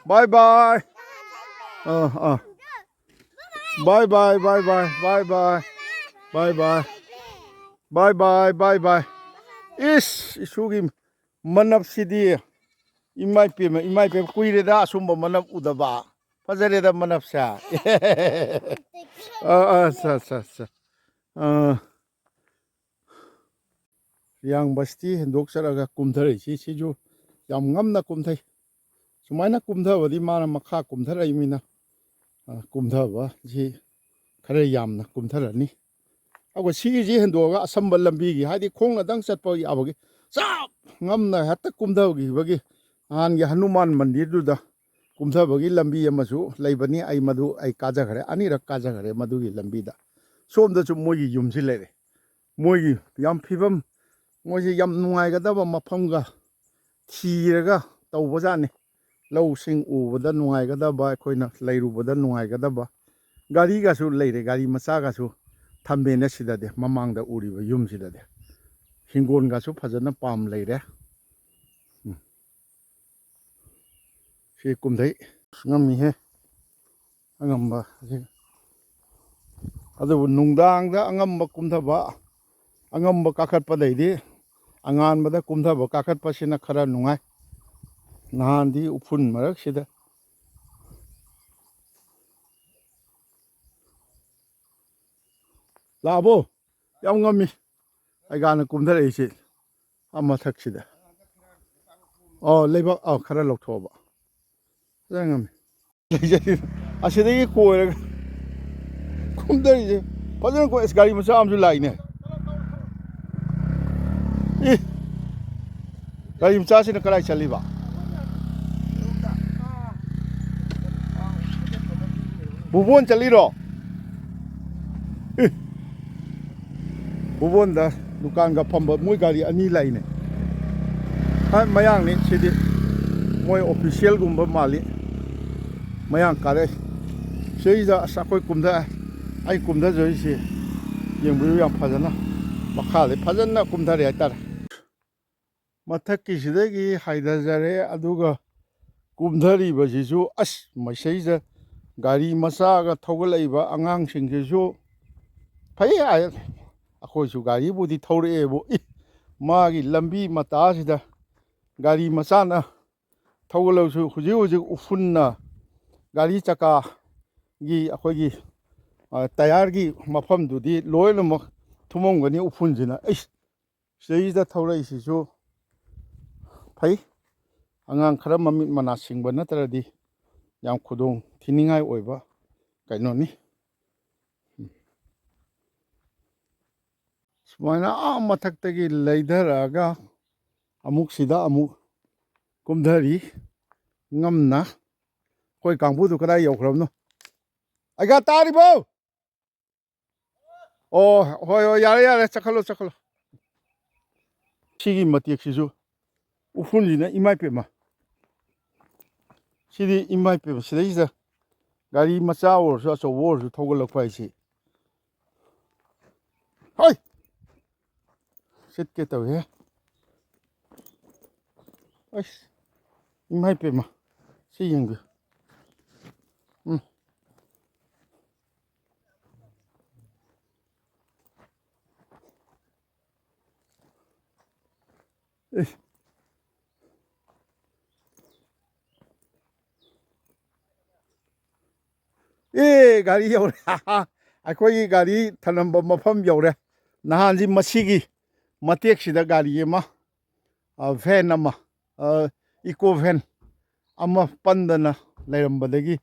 Bye bye꯫ ꯑꯥ, ꯑꯥ꯫ Bye bye, bye bye, bye bye꯫ Bye bye꯫ Bye bye, bye bye꯫ ꯏꯁ, ꯏꯁꯨꯒꯤ ꯃꯅꯞꯁꯤꯗꯤ꯫ ꯏꯃꯥꯏ ꯄꯦꯝꯃ, ꯏꯃꯥꯏ ꯄꯦꯝꯃ, ꯀꯨꯏꯔꯦꯗ ꯑꯁꯨꯝꯕ ꯃꯅꯞ ꯎꯗꯕ꯫ ꯐꯖꯔꯦꯗ ꯃꯅꯞꯁꯦ꯫ ꯑꯥ, ꯑꯥ, ꯑꯠꯆꯥ, ꯑꯠꯆꯥ, ꯑꯠꯆꯥ꯫ ꯑꯥ꯫ ꯔꯤꯌꯥꯡ ꯕꯁꯇꯤ ꯍꯦꯟꯗꯣꯛꯆꯔꯒ ꯀꯨꯝꯊꯔꯛꯏꯁꯤ, ꯁꯤꯁꯨ ꯌꯥꯝ ꯉꯝꯅ ꯀꯨꯝꯊꯩ꯫ ꯁꯨꯃꯥꯏꯅ ꯀꯨꯝꯊꯕꯗꯤ ꯃꯥꯅ ꯃꯈꯥ ꯀꯨꯝꯊꯔꯛꯏꯃꯤꯅ, ꯑ, ꯀꯨꯝꯊꯕꯁꯤ ꯈꯔ ꯌꯥꯝꯅ ꯀꯨꯝꯊꯔꯅꯤ꯫ ꯑꯗꯨꯒ ꯁꯤꯒꯤꯁꯤ ꯍꯦꯟꯗꯣꯛꯑꯒ ꯑꯁꯝꯕ ꯂꯝꯕꯤꯒꯤ, ꯍꯥꯏꯗꯤ ꯈꯣꯡꯅꯗꯪ ꯆꯠꯄ ꯌꯥꯕꯒꯤ ꯆꯞ ꯉꯝꯅ ꯍꯦꯛꯇ ꯀꯨꯝꯊꯈꯤꯕꯒꯤ ꯅꯍꯥꯟꯒꯤ ꯍꯅꯨꯃꯥꯟ ꯃꯟꯗꯤꯔꯗꯨꯗ ꯀꯨꯝꯊꯕꯒꯤ ꯂꯝꯕꯤ ꯑꯃꯁꯨ ꯂꯩꯕꯅꯤ꯫ ꯑꯩ ꯃꯗꯨ ꯑꯩ ꯀꯥꯖꯈ꯭ꯔꯦ, ꯑꯅꯤꯔꯛ ꯀꯥꯖꯈ꯭ꯔꯦ ꯃꯗꯨꯒꯤ ꯂꯝꯕꯤꯗ꯫ ꯁꯣꯝꯗꯁꯨ ꯃꯣꯏꯒꯤ ꯌꯨꯝꯁꯤ ꯂꯩꯔꯦ꯫ ꯃꯣꯏꯒꯤ ꯌꯥꯝ ꯐꯤꯕꯝ, ꯃꯣꯏꯁꯤ ꯌꯥꯝ ꯅꯨꯡꯉꯥꯏꯒꯗꯕ ꯃꯐꯝꯒ ꯊꯤꯔꯒ ꯇꯧꯕꯖꯥꯠꯅꯤ꯫ ꯂꯧꯁꯤꯡ ꯎꯕꯗ ꯅꯨꯡꯉꯥꯏꯒꯗꯕ, ꯑꯩꯈꯣꯏꯅ ꯂꯩꯔꯨꯕꯗ ꯅꯨꯡꯉꯥꯏꯒꯗꯕ꯫ ꯒꯥꯔꯤꯒꯁꯨ ꯂꯩꯔꯦ, ꯒꯥꯔꯤ ꯃꯆꯥꯒꯁꯨ ꯊꯝꯃꯦꯅ ꯁꯤꯗꯗꯤ, ꯃꯃꯥꯡꯗ ꯎꯔꯤꯕ ꯌꯨꯝꯁꯤꯗꯗꯤ꯫ ꯍꯤꯡꯒꯣꯜꯒꯁꯨ ꯐꯖꯅ ꯄꯥꯝ ꯂꯩꯔꯦ꯫ ꯎꯝ꯫ ꯁꯤ ꯀꯨꯝꯊꯩ꯫ ꯑꯁ, ꯉꯝꯃꯤꯍꯦ꯫ ꯑꯉꯝꯕ ꯑꯁꯤ꯫ ꯑꯗꯨꯕꯨ ꯅꯨꯡꯗꯥꯡꯗ ꯑꯉꯝꯕ ꯀꯨꯝꯊꯕ, ꯑꯉꯝꯕ ꯀꯥꯈꯠꯄꯗꯩꯗꯤ ꯑꯉꯥꯟꯕꯗ ꯀꯨꯝꯊꯕ ꯀꯥꯈꯠꯄꯁꯤꯅ ꯈꯔ ꯅꯨꯡꯉꯥꯏ꯫ ꯅꯍꯥꯟꯗꯤ ꯎꯐꯨꯟ ꯃꯔꯛꯁꯤꯗ꯫ ꯂꯥꯛꯑꯕꯣ? ꯌꯥꯝ ꯉꯝꯃꯤ꯫ ꯑꯩꯒꯥꯅ ꯀꯨꯝꯊꯔꯛꯏꯁꯦ꯫ ꯑꯥ ꯃꯊꯛꯁꯤꯗ꯫ ꯑꯣ, ꯂꯩꯕꯥꯛ, ꯑꯥ, ꯈꯔ ꯂꯧꯊꯣꯛꯑꯕ꯫ ꯐꯖꯅ ꯉꯝꯃꯤ꯫ ꯑꯁꯤꯗꯒꯤ ꯀꯣꯏꯔꯒ ꯀꯨꯝꯊꯔꯤꯁꯦ꯫ ꯐꯖꯅ ꯀꯣꯏ-, ꯑꯁ, ꯒꯥꯔꯤ ꯃꯆꯥ ꯑꯃꯁꯨ ꯂꯥꯛꯏꯅꯦ꯫ ꯏ! ꯒꯥꯔꯤ ꯃꯆꯥꯁꯤꯅ ꯀꯗꯥꯏ ꯆꯠꯂꯤꯕ? ꯕꯨꯕꯣꯟ ꯆꯠꯂꯤꯔꯣ? ꯏ! ꯕꯨꯕꯣꯟꯗ ꯗꯨꯀꯥꯟꯒ ꯐꯝꯕ ꯃꯣꯏ ꯒꯥꯔꯤ ꯑꯅꯤ ꯂꯥꯛꯏꯅꯦ꯫ ꯍꯥ, ꯃꯌꯥꯡꯅꯤ ꯁꯤꯗꯤ꯫ ꯃꯣꯏ officialꯒꯨꯝꯕ ꯃꯥꯜꯂꯤ꯫ ꯃꯌꯥꯡ ꯀꯥꯔꯛꯏ꯫ ꯁꯤꯗꯩꯁꯤꯗ ꯑꯁ ꯑꯩꯈꯣꯏ ꯀꯨꯝꯊꯔꯦ꯫ ꯑꯩ ꯀꯨꯝꯊꯖꯔꯤꯁꯤ ꯌꯦꯡꯕꯤꯌꯨ, ꯌꯥꯝ ꯐꯖꯅ ꯃꯈꯥꯗꯩ ꯐꯖꯅ ꯀꯨꯝꯊꯔꯦ ꯍꯥꯏꯇꯥꯔꯦ꯫ ꯃꯊꯛꯀꯤꯁꯤꯗꯒꯤ ꯍꯥꯏꯊꯖꯔꯦ, ꯑꯗꯨꯒ ꯀꯨꯝꯊꯔꯤꯕꯁꯤꯁꯨ ꯑꯁ, ꯃꯁꯩꯁꯤꯗ ꯒꯥꯔꯤ ꯃꯆꯥꯒ ꯊꯧꯒꯠꯂꯛꯏꯕ ꯑꯉꯥꯡꯁꯤꯡꯁꯤꯁꯨ ꯐꯩ ꯍꯥꯏ꯫ ꯑꯩꯈꯣꯏꯁꯨ ꯒꯥꯔꯤꯕꯨꯗꯤ ꯊꯧꯔꯛꯑꯦꯕꯨ, ꯏ, ꯃꯥꯒꯤ ꯂꯝꯕꯤ ꯃꯇꯥꯁꯤꯗ ꯒꯥꯔꯤ ꯃꯆꯥꯅ ꯊꯧꯒꯠꯂꯕꯁꯨ ꯍꯧꯖꯤꯛ ꯍꯧꯖꯤꯛ ꯎꯐꯨꯟꯅ ꯒꯥꯔꯤ ꯆꯀꯥꯒꯤ ꯑꯩꯈꯣꯏꯒꯤ, ꯑ, ꯇꯌꯥꯔꯒꯤ ꯃꯐꯝꯗꯨꯗꯤ ꯂꯣꯏꯅꯃꯛ ꯊꯨꯝꯃꯝꯒꯅꯤ ꯎꯐꯨꯟꯁꯤꯅ꯫ ꯑꯩꯁ, ꯁꯤꯗꯩꯁꯤꯗ ꯊꯧꯔꯛꯏꯁꯤꯁꯨ ꯐꯩ꯫ ꯑꯉꯥꯡ ꯈꯔ ꯃꯃꯤꯠ ꯃꯅꯥ ꯁꯤꯡꯕ ꯅꯠꯇ꯭ꯔꯗꯤ ꯌꯥꯝ ꯈꯨꯗꯣꯡ ꯊꯤꯅꯤꯡꯉꯥꯏ ꯑꯣꯏꯕ ꯀꯩꯅꯣꯅꯤ꯫ ꯁꯨꯃꯥꯏꯅ ꯑꯥ ꯃꯊꯛꯇꯒꯤ ꯂꯩꯊꯔꯛꯑꯒ ꯑꯃꯨꯛ ꯁꯤꯗ ꯑꯃꯨꯛ ꯀꯨꯝꯊꯔꯤ ꯉꯝꯅ꯫ ꯑꯩꯈꯣꯏ ꯀꯥꯡꯕꯨꯗꯨ ꯀꯗꯥꯏ ꯌꯧꯈ꯭ꯔꯕꯅꯣ? ꯑꯩꯒ ꯇꯥꯔꯤꯕꯣ? ꯑꯣ, ꯍꯣꯏ, ꯍꯣꯏ, ꯌꯥꯔꯦ, ꯌꯥꯔꯦ, ꯆꯠꯈꯠꯂꯣ, ꯆꯠꯈꯠꯂꯣ꯫ ꯁꯤꯒꯤ ꯃꯇꯦꯛꯁꯤꯁꯨ ꯎꯐꯨꯟꯁꯤꯅ ꯏꯃꯥꯏ ꯄꯦꯝꯃ꯫ ꯁꯤꯗꯤ ꯏꯃꯥꯏ ꯄꯦꯝꯃ, ꯁꯤꯗꯩꯁꯤꯗ ꯒꯥꯔꯤ ꯃꯆꯥ ꯑꯣꯏꯔꯁꯨ ꯑꯆꯧꯕ ꯑꯣꯏꯔꯁꯨ ꯊꯧꯒꯠꯂꯛꯄ ꯍꯥꯏꯁꯤ꯫ ꯍꯣꯏ! ꯁꯤꯠꯀꯦ ꯇꯧꯏꯍꯦ꯫ ꯑꯩꯁ, ꯏꯃꯥꯏ ꯄꯦꯝꯃ, ꯁꯤ ꯌꯦꯡꯕꯤꯌꯨ꯫ ꯎꯝ꯫ ꯑꯦ꯫ ꯑꯦ, ꯒꯥꯔꯤ ꯌꯧꯔꯦ꯫ ꯑꯩꯈꯣꯏꯒꯤ ꯒꯥꯔꯤ ꯊꯅꯝꯕ ꯃꯐꯝ ꯌꯧꯔꯦ꯫ ꯅꯍꯥꯟꯁꯤ ꯃꯁꯤꯒꯤ ꯃꯇꯦꯛꯁꯤꯗ ꯒꯥꯔꯤ ꯑꯃ, ꯑ, ꯚꯦꯟ ꯑꯃ, ꯑ, ꯏꯀꯣ ꯚꯦꯟ ꯑꯃ ꯄꯟꯗꯅ ꯂꯩꯔꯝꯕꯗꯒꯤ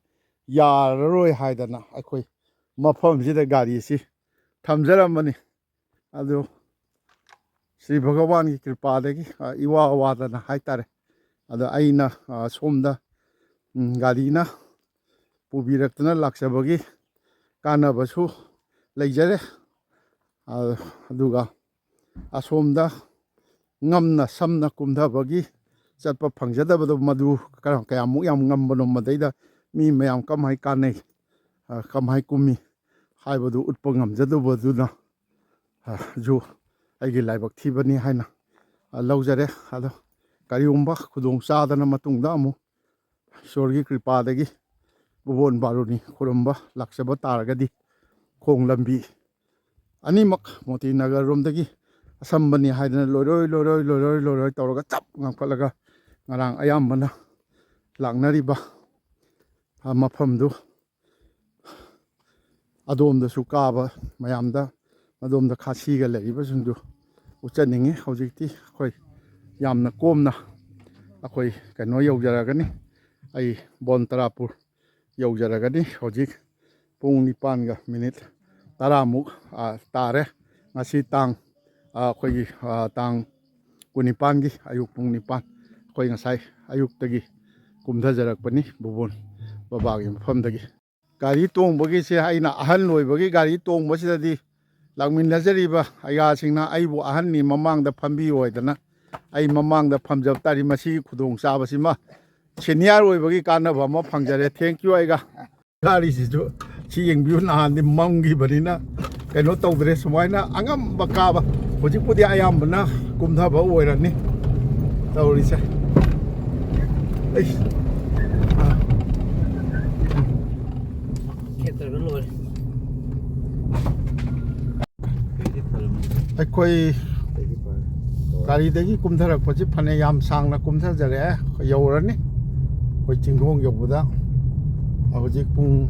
ꯌꯥꯔꯔꯣꯏ ꯍꯥꯏꯗꯅ ꯑꯩꯈꯣꯏ ꯃꯐꯝꯁꯤꯗ ꯒꯥꯔꯤꯁꯤ ꯊꯝꯖꯔꯝꯕꯅꯤ꯫ ꯑꯗꯨ ꯁ꯭ꯔꯤ ꯚꯒꯋꯥꯟꯒꯤ ꯀ꯭ꯔꯤꯄꯥꯗꯒꯤ, ꯑ, ꯏꯋꯥ ꯋꯥꯗꯅ ꯍꯥꯏꯇꯥꯔꯦ꯫ ꯑꯗꯣ ꯑꯩꯅ, ꯑ, ꯁꯣꯝꯗ, ꯎꯝ, ꯒꯥꯔꯤꯅ ꯄꯨꯕꯤꯔꯛꯇꯅ ꯂꯥꯛꯆꯕꯒꯤ ꯀꯥꯟꯅꯕꯁꯨ ꯂꯩꯖꯔꯦ꯫ ꯑ, ꯑꯗꯨꯒ ꯑꯁꯣꯝꯗ ꯉꯝꯅ ꯁꯝꯅ ꯀꯨꯝꯊꯕꯒꯤ ꯆꯠꯄ ꯐꯪꯖꯗꯕꯗꯣ, ꯃꯗꯨ ꯀꯌꯥ-, ꯀꯌꯥꯃꯨꯛ ꯌꯥꯝ ꯉꯝꯕꯅꯣ, ꯃꯗꯩꯗ ꯃꯤ ꯃꯌꯥꯝ ꯀꯃꯥꯏ ꯀꯥꯟꯅꯩ, ꯑ, ꯀꯃꯥꯏ ꯀꯨꯝꯃꯤ ꯍꯥꯏꯕꯗꯨ ꯎꯠꯄ ꯉꯝꯖꯗꯕꯗꯨꯅ, ꯑ, ꯖꯨ ꯑꯩꯒꯤ ꯂꯥꯏꯕꯛ ꯊꯤꯕꯅꯤ ꯍꯥꯏꯅ, ꯑ, ꯂꯧꯖꯔꯦ꯫ ꯑꯗꯣ ꯀꯔꯤꯒꯨꯝꯕ ꯈꯨꯗꯣꯡ ꯆꯥꯗꯅ ꯃꯇꯨꯡꯗ ꯑꯃꯨꯛ ꯏꯁꯣꯔꯒꯤ ꯀ꯭ꯔꯤꯄꯥꯗꯒꯤ ꯄꯨꯕꯣꯟ ꯕꯥꯔꯨꯅꯤ ꯈꯨꯔꯨꯝꯕ ꯂꯥꯛꯆꯕ ꯇꯥꯔꯒꯗꯤ, ꯈꯣꯡ ꯂꯝꯕꯤ ꯑꯅꯤꯃꯛ ꯃꯣꯇꯤ ꯅꯒꯔ ꯔꯣꯝꯗꯒꯤ ꯑꯁꯝꯕꯅꯤ ꯍꯥꯏꯗꯅ ꯂꯣꯏꯔꯣꯏ, ꯂꯣꯏꯔꯣꯏ, ꯂꯣꯏꯔꯣꯏ, ꯂꯣꯏꯔꯣꯏ ꯇꯧꯔꯒ ꯆꯞ ꯉꯥꯡꯈꯠꯂꯒ ꯉꯔꯥꯡ ꯑꯌꯥꯝꯕꯅ ꯂꯥꯛꯅꯔꯤꯕ, ꯑ, ꯃꯐꯝꯗꯨ ꯑꯗꯣꯝꯗꯁꯨ ꯀꯥꯕ ꯃꯌꯥꯝꯗ, ꯑꯗꯣꯝꯗ ꯈꯥꯁꯤꯒ ꯂꯩꯔꯤꯕꯁꯤꯡꯗꯨ ꯎꯠꯆꯅꯤꯡꯉꯤ꯫ ꯍꯧꯖꯤꯛꯇꯤ ꯑꯩꯈꯣꯏ ꯌꯥꯝꯅ ꯀꯣꯝꯅ ꯑꯩꯈꯣꯏ ꯀꯩꯅꯣ ꯌꯧꯖꯔꯒꯅꯤ, ꯑꯩ ꯕꯣꯟ ꯇꯔꯥꯄꯨꯔ ꯌꯧꯖꯔꯒꯅꯤ꯫ ꯍꯧꯖꯤꯛ ꯄꯨꯡ ꯅꯤꯄꯥꯟꯒ ꯃꯤꯅꯤꯠ ꯇꯔꯥꯃꯨꯛ, ꯑ, ꯇꯥꯔꯦ꯫ ꯉꯁꯤ ꯇꯥꯡ, ꯑ, ꯑꯩꯈꯣꯏꯒꯤ, ꯑ, ꯇꯥꯡ ꯀꯨꯟꯅꯤꯄꯥꯟꯒꯤ ꯑꯌꯨꯛ ꯄꯨꯡ ꯅꯤꯄꯥꯟ, ꯑꯩꯈꯣꯏ ꯉꯁꯥꯏ ꯑꯌꯨꯛꯇꯒꯤ ꯀꯨꯝꯊꯖꯔꯛꯄꯅꯤ ꯕꯨꯕꯣꯟ ꯕꯕꯥꯒꯤ ꯃꯐꯝꯗꯒꯤ꯫ ꯒꯥꯔꯤ ꯇꯣꯡꯕꯒꯤꯁꯦ ꯑꯩꯅ ꯑꯍꯜ ꯑꯣꯏꯕꯒꯤ ꯒꯥꯔꯤ ꯇꯣꯡꯕꯁꯤꯗꯗꯤ ꯂꯥꯛꯃꯤꯟꯅꯖꯔꯤꯕ ꯑꯌꯥꯁꯤꯡꯅ ꯑꯩꯕꯨ ꯑꯍꯟꯅꯤ ꯃꯃꯥꯡꯗ ꯐꯝꯕꯤꯌꯨ ꯍꯥꯏꯗꯅ ꯑꯩ ꯃꯃꯥꯡꯗ ꯐꯝꯖꯕ ꯇꯥꯔꯤ꯫ ꯃꯁꯤꯒꯤ ꯈꯨꯗꯣꯡꯆꯥꯕꯁꯤꯃ ꯁꯦꯅꯤꯌꯔ ꯑꯣꯏꯕꯒꯤ ꯀꯥꯟꯅꯕ ꯑꯃ ꯐꯪꯖꯔꯦ꯫ Thank you꯫ ꯑꯩꯒ ꯒꯥꯔꯤꯁꯤꯁꯨ ꯁꯤ ꯌꯦꯡꯕꯤꯌꯨ, ꯅꯍꯥꯟꯗꯤ ꯃꯝꯈꯤꯕꯅꯤꯅ ꯀꯩꯅꯣ ꯇꯧꯗ꯭ꯔꯦ, ꯁꯨꯃꯥꯏꯅ ꯑꯉꯝꯕ ꯀꯥꯕ꯫ ꯍꯧꯖꯤꯛꯄꯨꯗꯤ ꯑꯌꯥꯝꯕꯅ ꯀꯨꯝꯊꯕ ꯑꯣꯏꯔꯅꯤ ꯇꯧꯔꯤꯁꯦ꯫ ꯑꯩꯁ, ꯑꯥ꯫ ꯈꯦꯠꯇ꯭ꯔꯒ ꯂꯣꯏꯔꯦ꯫ ꯑꯩꯈꯣꯏ ꯒꯥꯔꯤꯗꯒꯤ ꯀꯨꯝꯊꯔꯛꯄꯁꯤ ꯐꯅ ꯌꯥꯝ ꯁꯥꯡꯅ ꯀꯨꯝꯊꯖꯔꯛꯑꯦ, ꯌꯧꯔꯅꯤ꯫ ꯑꯩꯈꯣꯏ ꯆꯤꯡꯈꯣꯡ ꯌꯧꯕꯗ ꯍꯧꯖꯤꯛ ꯄꯨꯡ,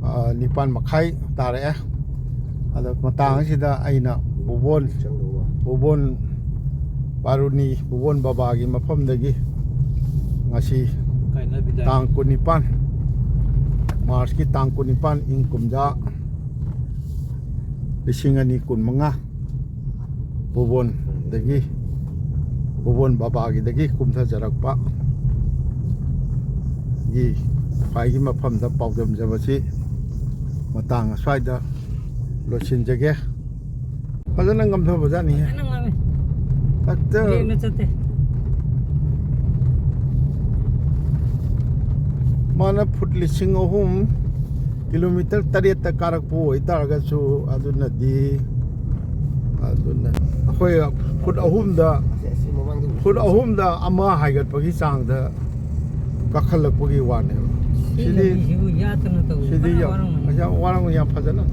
ꯑ, ꯅꯤꯄꯥꯟ ꯃꯈꯥꯏ ꯇꯥꯔꯛꯑꯦ꯫ ꯑꯗ ꯃꯇꯥꯡ ꯑꯁꯤꯗ ꯑꯩꯅ ꯕꯨꯕꯣꯟ, ꯕꯨꯕꯣꯟ ꯕꯥꯔꯨꯅꯤ, ꯕꯨꯕꯣꯟ ꯕꯕꯥꯒꯤ ꯃꯐꯝꯗꯒꯤ ꯉꯁꯤ ꯇꯥꯡ ꯀꯨꯟꯅꯤꯄꯥꯟ, ꯃꯥꯔꯁꯀꯤ ꯇꯥꯡ ꯀꯨꯟꯅꯤꯄꯥꯟ, ꯏꯪ ꯀꯨꯝꯖꯥ ꯂꯤꯁꯤꯡ ꯑꯅꯤ ꯀꯨꯟꯃꯉꯥ, ꯕꯨꯕꯣꯟꯗꯒꯤ, ꯕꯨꯕꯣꯟ ꯕꯕꯥꯒꯤꯗꯒꯤ ꯀꯨꯝꯊꯖꯔꯛꯄ ꯒꯤ ꯈ꯭ꯋꯥꯏꯒꯤ ꯃꯐꯝꯗ ꯄꯥꯎꯗꯝꯖꯕꯁꯤ ꯃꯇꯥꯡ ꯑꯁ꯭ꯋꯥꯏꯗ ꯂꯣꯏꯁꯤꯟꯖꯒꯦ꯫ ꯐꯖꯅ ꯉꯝꯊꯕꯖꯥꯠꯅꯤꯍꯦ꯫ ꯐꯖꯅ ꯉꯝꯃꯦ꯫ ꯍꯦꯛꯇ ꯂꯦꯡꯅ ꯆꯠꯇꯦ꯫ ꯃꯥꯅ ꯐꯨꯠ ꯂꯤꯁꯤꯡ ꯑꯍꯨꯝ ꯀꯤꯂꯣꯃꯤꯇꯔ ꯇꯔꯦꯠꯇ ꯀꯥꯔꯛꯄ ꯑꯣꯏꯇꯥꯔꯒꯁꯨ, ꯑꯗꯨꯅꯗꯤ, ꯑꯗꯨꯅ ꯑꯩꯈꯣꯏ ꯐꯨꯠ ꯑꯍꯨꯝꯗ, ꯐꯨꯠ ꯑꯍꯨꯝꯗ ꯑꯃ ꯍꯥꯏꯒꯠꯄꯒꯤ ꯆꯥꯡꯗ ꯀꯥꯈꯠꯂꯛꯄꯒꯤ ꯋꯥꯅꯦꯕ꯫ ꯁꯤꯗꯤ, ꯁꯤꯗꯤ ꯌꯥꯝ, ꯌꯥꯝ ꯋꯥꯔꯝꯒꯅꯤ꯫ ꯌꯥꯝ ꯋꯥꯔꯝꯒꯅꯤ, ꯌꯥꯝ ꯐꯖꯅ꯫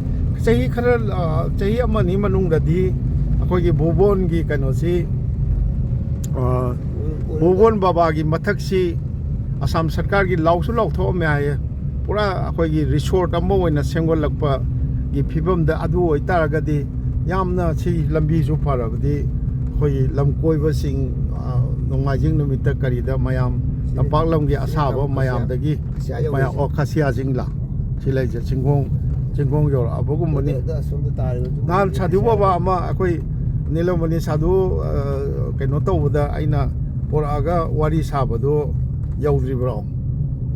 ꯆꯍꯤ ꯈꯔ, ꯑ, ꯆꯍꯤ ꯑꯃ ꯑꯅꯤ ꯃꯅꯨꯡꯗꯗꯤ ꯑꯩꯈꯣꯏꯒꯤ ꯚꯨꯕꯣꯟꯒꯤ ꯀꯩꯅꯣꯁꯤ, ꯑ, ꯚꯨꯕꯣꯟ ꯕꯕꯥꯒꯤ ꯃꯊꯛꯁꯤ ꯑꯁꯥꯝ ꯁꯔꯀꯥꯔꯒꯤ ꯂꯥꯎꯁꯨ ꯂꯥꯎꯊꯣꯛꯑꯝꯃꯦ ꯍꯥꯏꯌꯦ꯫ ꯄꯨꯔꯥ ꯑꯩꯈꯣꯏꯒꯤ ꯔꯤꯁꯣꯔꯠ ꯑꯃ ꯑꯣꯏꯅ ꯁꯦꯝꯒꯠꯂꯛꯄꯒꯤ ꯐꯤꯕꯝꯗ ꯑꯗꯨ ꯑꯣꯏꯇꯥꯔꯒꯗꯤ ꯌꯥꯝꯅ ꯁꯤ ꯂꯝꯕꯤꯁꯨ ꯐꯔꯕꯗꯤ ꯑꯩꯈꯣꯏꯒꯤ ꯂꯝ ꯀꯣꯏꯕꯁꯤꯡ, ꯑ, ꯅꯣꯡꯃꯥꯏꯖꯤꯡ ꯅꯨꯃꯤꯠꯇ ꯀꯔꯤꯗ ꯃꯌꯥꯝ ꯇꯝꯄꯥꯛ ꯂꯝꯒꯤ ꯑꯁꯥꯕ ꯃꯌꯥꯝꯗꯒꯤ ꯃꯌꯥꯝ, ꯑꯣ, ꯈꯥꯁꯤꯌꯥ ꯆꯤꯡꯂꯥ? ꯁꯤ ꯂꯩꯁꯦ ꯆꯤꯡꯈꯣꯡ, ꯆꯤꯡꯈꯣꯡ ꯌꯧꯔꯛꯑꯕꯒꯨꯝꯕꯅꯤ꯫ ꯑꯗ, ꯑꯁꯣꯝꯗ ꯇꯥꯔꯤꯕ ꯅꯍꯥꯟ ꯁꯥꯙꯨ ꯕꯕꯥ ꯑꯃ ꯑꯩꯈꯣꯏ ꯅꯤꯂꯃꯅꯤ ꯁꯥꯙꯨ, ꯑ, ꯀꯩꯅꯣ ꯇꯧꯕꯗ ꯑꯩꯅ ꯄꯣꯔꯛꯑꯒ ꯋꯥꯔꯤ ꯁꯥꯕꯗꯣ ꯌꯧꯗ꯭ꯔꯤꯕ꯭ꯔꯣ?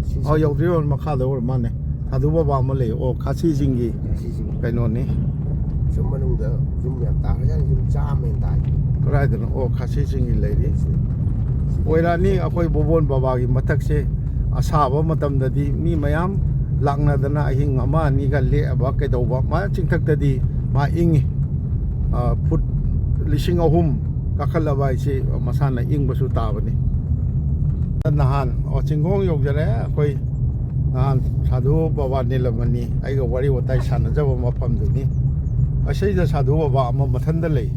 ꯁꯤ ꯑꯣ, ꯌꯧꯗ꯭ꯔꯤꯕ꯭ꯔꯣ? ꯃꯈꯥꯗ ꯑꯣꯏꯔ ꯃꯥꯅꯦ꯫ ꯁꯥꯙꯨ ꯕꯕꯥ ꯑꯃ ꯂꯩ꯫ ꯑꯣ, ꯈꯥꯁꯤꯁꯤꯡꯒꯤ ꯈꯥꯁꯤꯁꯤꯡ꯫ ꯀꯩꯅꯣꯅꯤ꯫ ꯁꯨꯝ ꯃꯅꯨꯡꯗ ꯌꯨꯝ ꯌꯥꯝ ꯇꯥꯈ꯭ꯔꯖꯥꯠꯅꯤ, ꯌꯨꯝ ꯆꯥꯝꯃ ꯍꯦꯟꯅ ꯇꯥꯏ꯫ ꯀꯗꯥꯏꯗꯅꯣ? ꯑꯣ, ꯈꯥꯁꯤꯁꯤꯡꯒꯤ ꯂꯩꯔꯤ꯫ ꯁꯤ ꯑꯣꯏꯔꯛꯑꯅꯤ꯫ ꯑꯩꯈꯣꯏ ꯕꯣꯕꯣꯟ ꯕꯕꯥꯒꯤ ꯃꯊꯛꯁꯦ ꯑꯁꯥꯕ ꯃꯇꯝꯗꯗꯤ ꯃꯤ ꯃꯌꯥꯝ ꯂꯥꯛꯅꯗꯅ ꯑꯍꯤꯡ ꯑꯃ ꯑꯅꯤꯒ ꯂꯦꯛꯑꯕ ꯀꯩꯗꯧꯕ, ꯃꯥ ꯆꯤꯡꯊꯛꯇꯗꯤ ꯃꯥ ꯏꯪꯉꯤ꯫ ꯑ, ꯐꯨꯠ ꯂꯤꯁꯤꯡ ꯑꯍꯨꯝ ꯀꯥꯈꯠꯂꯕ ꯍꯥꯏꯁꯤ ꯃꯁꯥꯅ ꯏꯪꯕꯁꯨ ꯇꯥꯕꯅꯤ꯫ ꯅꯍꯥꯟ, ꯑꯣ, ꯆꯤꯡꯈꯣꯡ ꯌꯧꯖꯔꯦ ꯑꯩꯈꯣꯏ꯫ ꯅꯍꯥꯟ ꯁꯥꯙꯨ ꯕꯕꯥ ꯅꯤꯂꯃꯅꯤ ꯑꯩꯒ ꯋꯥꯔꯤ ꯋꯥꯇꯥꯏ ꯁꯥꯟꯅꯖꯕ ꯃꯐꯝꯗꯨꯅꯤ꯫ ꯑꯁꯤꯗ ꯁꯥꯙꯨ ꯕꯕꯥ ꯑꯃ ꯃꯊꯟꯗ ꯂꯩ꯫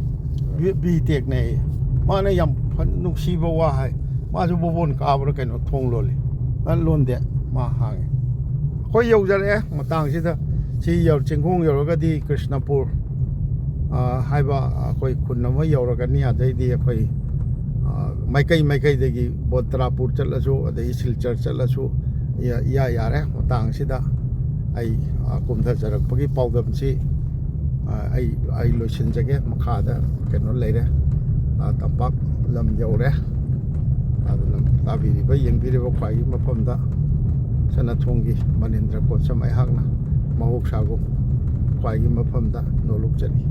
ꯕꯤ, ꯕꯤ ꯇꯦꯛꯅꯦ꯫ ꯃꯥꯅ ꯌꯥꯝ ꯐ-, ꯅꯨꯡꯁꯤꯕ ꯋꯥ ꯍꯥꯏ꯫ ꯃꯥꯁꯨ ꯕꯣꯕꯣꯟ ꯀꯥꯕ꯭ꯔꯥ ꯀꯩꯅꯣ ꯊꯣꯡ ꯂꯣꯜꯂꯤ꯫ ꯑ, ꯂꯣꯟꯗꯦ꯫ ꯃꯥ ꯍꯥꯡꯉꯤ꯫ ꯑꯩꯈꯣꯏ ꯌꯧꯖꯔꯛꯑꯦ ꯃꯇꯥꯡꯁꯤꯗ꯫ ꯁꯤ ꯌꯧ-, ꯆꯤꯡꯈꯣꯡ ꯌꯧꯔꯒꯗꯤ ꯀ꯭ꯔꯤꯁꯅꯄꯨꯔ, ꯑ, ꯍꯥꯏꯕ ꯑꯩꯈꯣꯏ ꯈꯨꯟ ꯑꯃ ꯌꯧꯔꯒꯅꯤ꯫ ꯑꯗꯩꯗꯤ ꯑꯩꯈꯣꯏ, ꯑ, ꯃꯥꯏꯀꯩ ꯃꯥꯏꯀꯩꯗꯒꯤ ꯕꯣꯟꯇ꯭ꯔꯥꯄꯨꯔ ꯆꯠꯂꯁꯨ, ꯑꯗꯩ ꯁꯤꯜꯆꯔ ꯆꯠꯂꯁꯨ ꯏꯌꯥ, ꯏꯌꯥ ꯌꯥꯔꯦ꯫ ꯃꯇꯥꯡꯁꯤꯗ ꯑꯩ, ꯑ, ꯀꯨꯝꯊꯖꯔꯛꯄꯒꯤ ꯄꯥꯎꯗꯝꯁꯤ, ꯑ, ꯑꯩ, ꯑꯩ ꯂꯣꯏꯁꯤꯟꯖꯒꯦ꯫ ꯃꯈꯥꯗ ꯀꯩꯅꯣ ꯂꯩꯔꯦ, ꯑ, ꯇꯝꯄꯥꯛ ꯂꯝ ꯌꯧꯔꯦ꯫ ꯑꯗꯨꯅ ꯇꯥꯕꯤꯔꯤꯕ, ꯌꯦꯡꯕꯤꯔꯤꯕ ꯈ꯭ꯋꯥꯏꯒꯤ ꯃꯐꯝꯗ ꯁꯅꯥꯊꯣꯡꯒꯤ ꯃꯅꯤꯟꯗ꯭ꯔ ꯀꯣꯠꯁꯝ ꯑꯩꯍꯥꯛꯅ ꯃꯍꯧꯁꯥꯒꯨꯝ ꯈ꯭ꯋꯥꯏꯒꯤ ꯃꯐꯝꯗ ꯅꯣꯂꯨꯛꯆꯔꯤ꯫